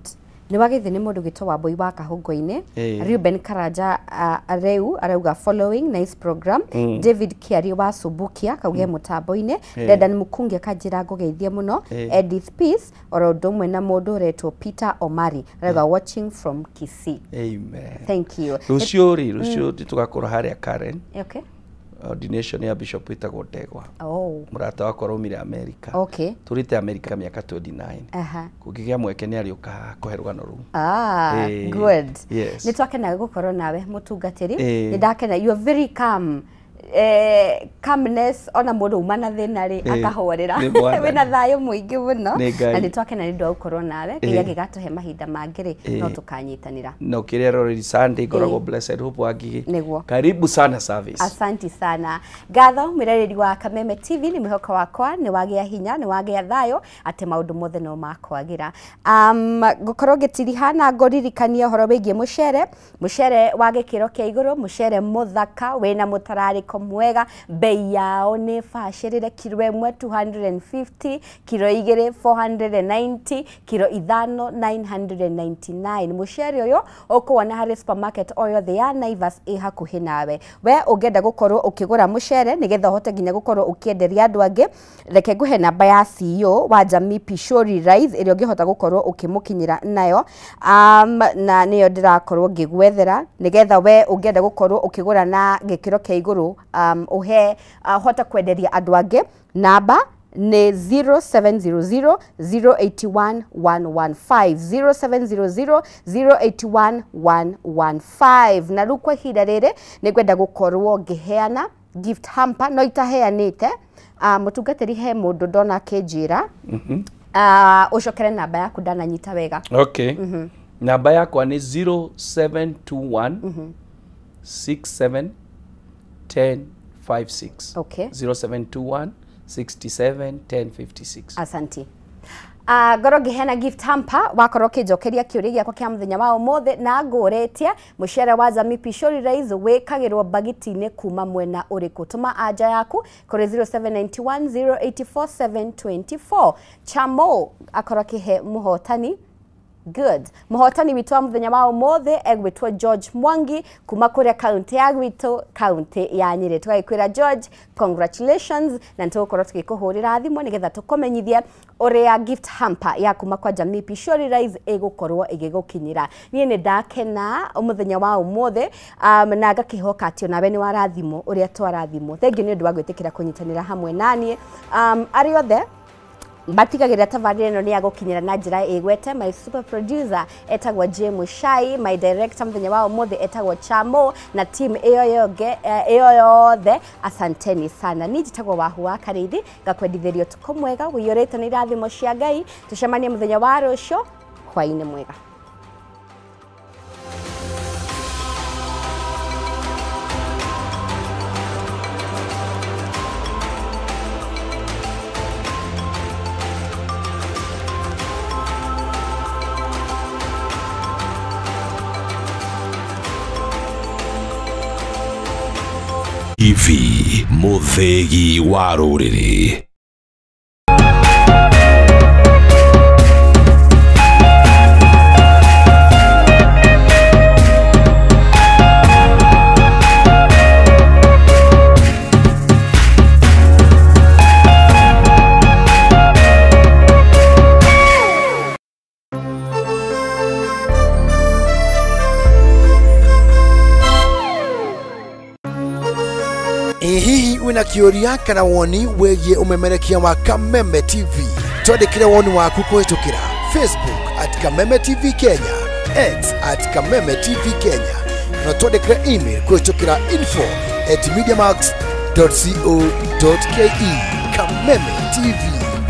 Nĩ wagĩthĩ nĩ mũndũ gwĩtwo Wambui wa Kahũngũ-inĩ. Reuben Karanja rĩu arauga following nice program. David Kiari wa Subukia kauge mũtambo-inĩ. Dedan Mukungi akanjĩra ngũgeithie mũno. Edith Peace oro ũndũ ũmwe na mũndũ ũretwo Peter Omari arauga watching from Kisii. Amen. Thank you. Rũciũ rĩ, rũciũ tũgakorwo harĩa Karen. Ordination ya bishop ĩtagwo Ndegwa. Mũrata wakwa araumire America. Tũrĩte America mĩaka 29. Kũngĩgĩa mweke nĩ arĩũka kũhe rũgano rũu. Good. Yes. Nĩ twakena gũkorwo nawe mũtungatĩri. Nĩ ndakena, you are very calm. Calmness ona mũndũ uma na thĩna rĩ akahorera, wĩna thayũ mũingĩ mũno, na nĩ twakena nĩ ũndũ wa gũkorwo nawe. Ngai angĩgatũhe mahinda mangĩ rĩ, no tũkanyitanĩra. No kĩrĩa roreri Sunday ngoragwo Blessed Hope Wangigĩ. Nĩguo. Karibu sana service. Asanti sana. Ngatho mwĩroreri wa Kameme TV, nĩ mwĩhoko wakwa nĩ wagĩa hinya, nĩ wagĩa thayũ atĩ maũndũ mothe no makwagĩra. Ngũkorwo ngĩtiriha na ngũririkania ũhoro wĩgiĩ mũcere, mũcere wa gĩkĩro kĩa igũrũ, mũcere mũthaka wĩna mũtararĩko mwega, bei yao nĩ bacĩrĩre, kiro ĩmwe 250, kiro igĩrĩ 490, kiro ithano 999. Mũcere ũyũ ũkũwona harĩ supermarket o yothe ya Naivas ĩ hakuhĩ nawe. We ũngĩenda gũkorwo ũkĩgũra mũcere nĩgetha ũhote nginya gũkorwo ũkĩenderia andũ angĩ, reke ngũhe namba ya CEO wa Jamii Pishori Rice ĩrĩa ũngĩhota gũkorwo ũkĩmũkinyĩra nayo, na nĩyo ndĩrakorwo ngĩgwethera nĩgetha we ũngĩenda gũkorwo ũkĩgũra na gĩkĩro kĩa igũrũ, ũhe ũhote kwenderia andũ angĩ. Namba nĩ 0700 081 115, 0700 081 115. Na rĩu kwa ihinda rĩrĩ nĩ ngwenda gũkorwo ngĩheana gift hamper, no itaheanĩte. Mũtungatĩri, he mũndũ ndona akĩnjĩra ũcokere namba yaku, ndananyita wega. Namba yakwa nĩ 0721 67 10 56. Okay. 0721 67 10 56. Asanti. Ngorwo ngĩheana gift hamper wakorwo ũkĩnjokeria kĩũria gĩakwa kĩa mũthenya wa ũmũthĩ na ngũrĩtie mũcere wa Jamii Pishori Rice wĩkagĩrwo mbagiti-inĩ kuma mwena ũrĩkũ. Tũma anja yaku kũrĩ 0791 084 724. Chamo akorwo akĩhe mũhotani. Good. Mũhotani witũ wa mũthenya wa ũmũthĩ egwĩtwo George Mwangi kuma kũrĩa kaunti ya gwitũ, kaunti ya Nyĩrĩ. Tũgagĩkwĩra George, congratulations, na nĩtũgũkorwo tũgĩkũhũrĩra thimũ nĩgetha tũkũmenyithie ũrĩa gift hamper ya kuma kwa Jamii Pishori Rice ĩgũkorwo ĩgĩgũkinyĩra. Niĩ nĩ ndakena mũthenya wa ũmũthĩ, na ngakĩhoka atĩ onawe nĩ warathimwo ũrĩa twarathimwo. Thengiũ nĩ ũndũ wa gwĩtĩkĩra kũnyitanĩra hamwe naniĩ. Arĩa othe matigagĩrĩra tabarĩra ĩno nĩ ya gũkinyĩra na njĩra ĩgwete. My super producer etagwo J Mushai, my director mũthenya wa ũmũthĩ etagwo Chamo, na team ĩyo yothe asanteni sana. Niĩ njĩtagwo Wahu wa Karĩithi, ngakwendithĩria ũtukũ mwega ũiyũrĩte nĩ irathimo cia Ngai. Tũcemanie mũthenya wa rũciũ, hwaĩ-inĩ mwega. TV Muthegi wa rũrĩrĩ. Hihi wina kĩũria kana woni wĩgiĩ ũmemerekia wa Kameme TV? Twandĩkĩre woni waku kũhĩtũkĩra Facebook at Kameme TV Kenya, X at Kameme TV Kenya, na twandĩkĩre email kũhĩtũkĩra info@mediamax.co.ke. Kameme TV,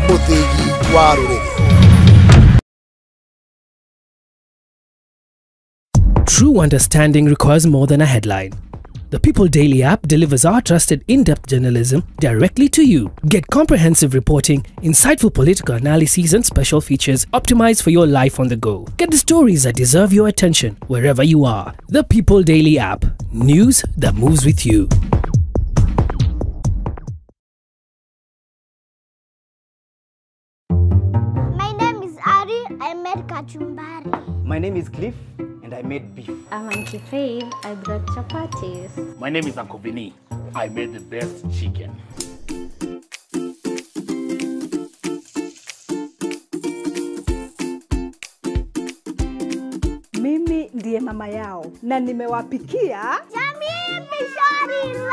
mũthĩgi wa rũrĩrĩ. True understanding requires more than a headline. The People Daily app delivers our trusted in-depth journalism directly to you. Get comprehensive reporting, insightful political analyses and special features optimized for your life on the go. Get the stories that deserve your attention wherever you are. The People Daily app. News that moves with you. My name is Ari. I made kachumbari. My name is Cliff. And I made beef. I'm Auntie Faith. I brought chapatis. My name is Uncle Vinny. I made the best chicken. Mimi ndiye mama yao na nimewapikia Jamii Pishori Rice.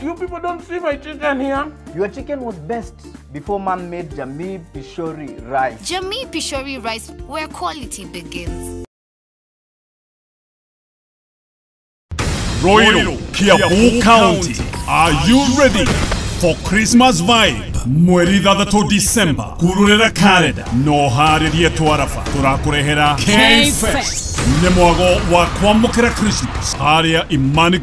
You people don't see my chicken here. Your chicken was best before mom made Jamii Pishori Rice. Jamii Pishori Rice, where quality begins. Royal Kiambu County, are you ready for Christmas vibe? Mweri 6 December, kururera kalenda no harĩrie twaraba tũrakũrehera K-Fest nĩ mwago wa kwamũkĩra Christmas harĩa Imani.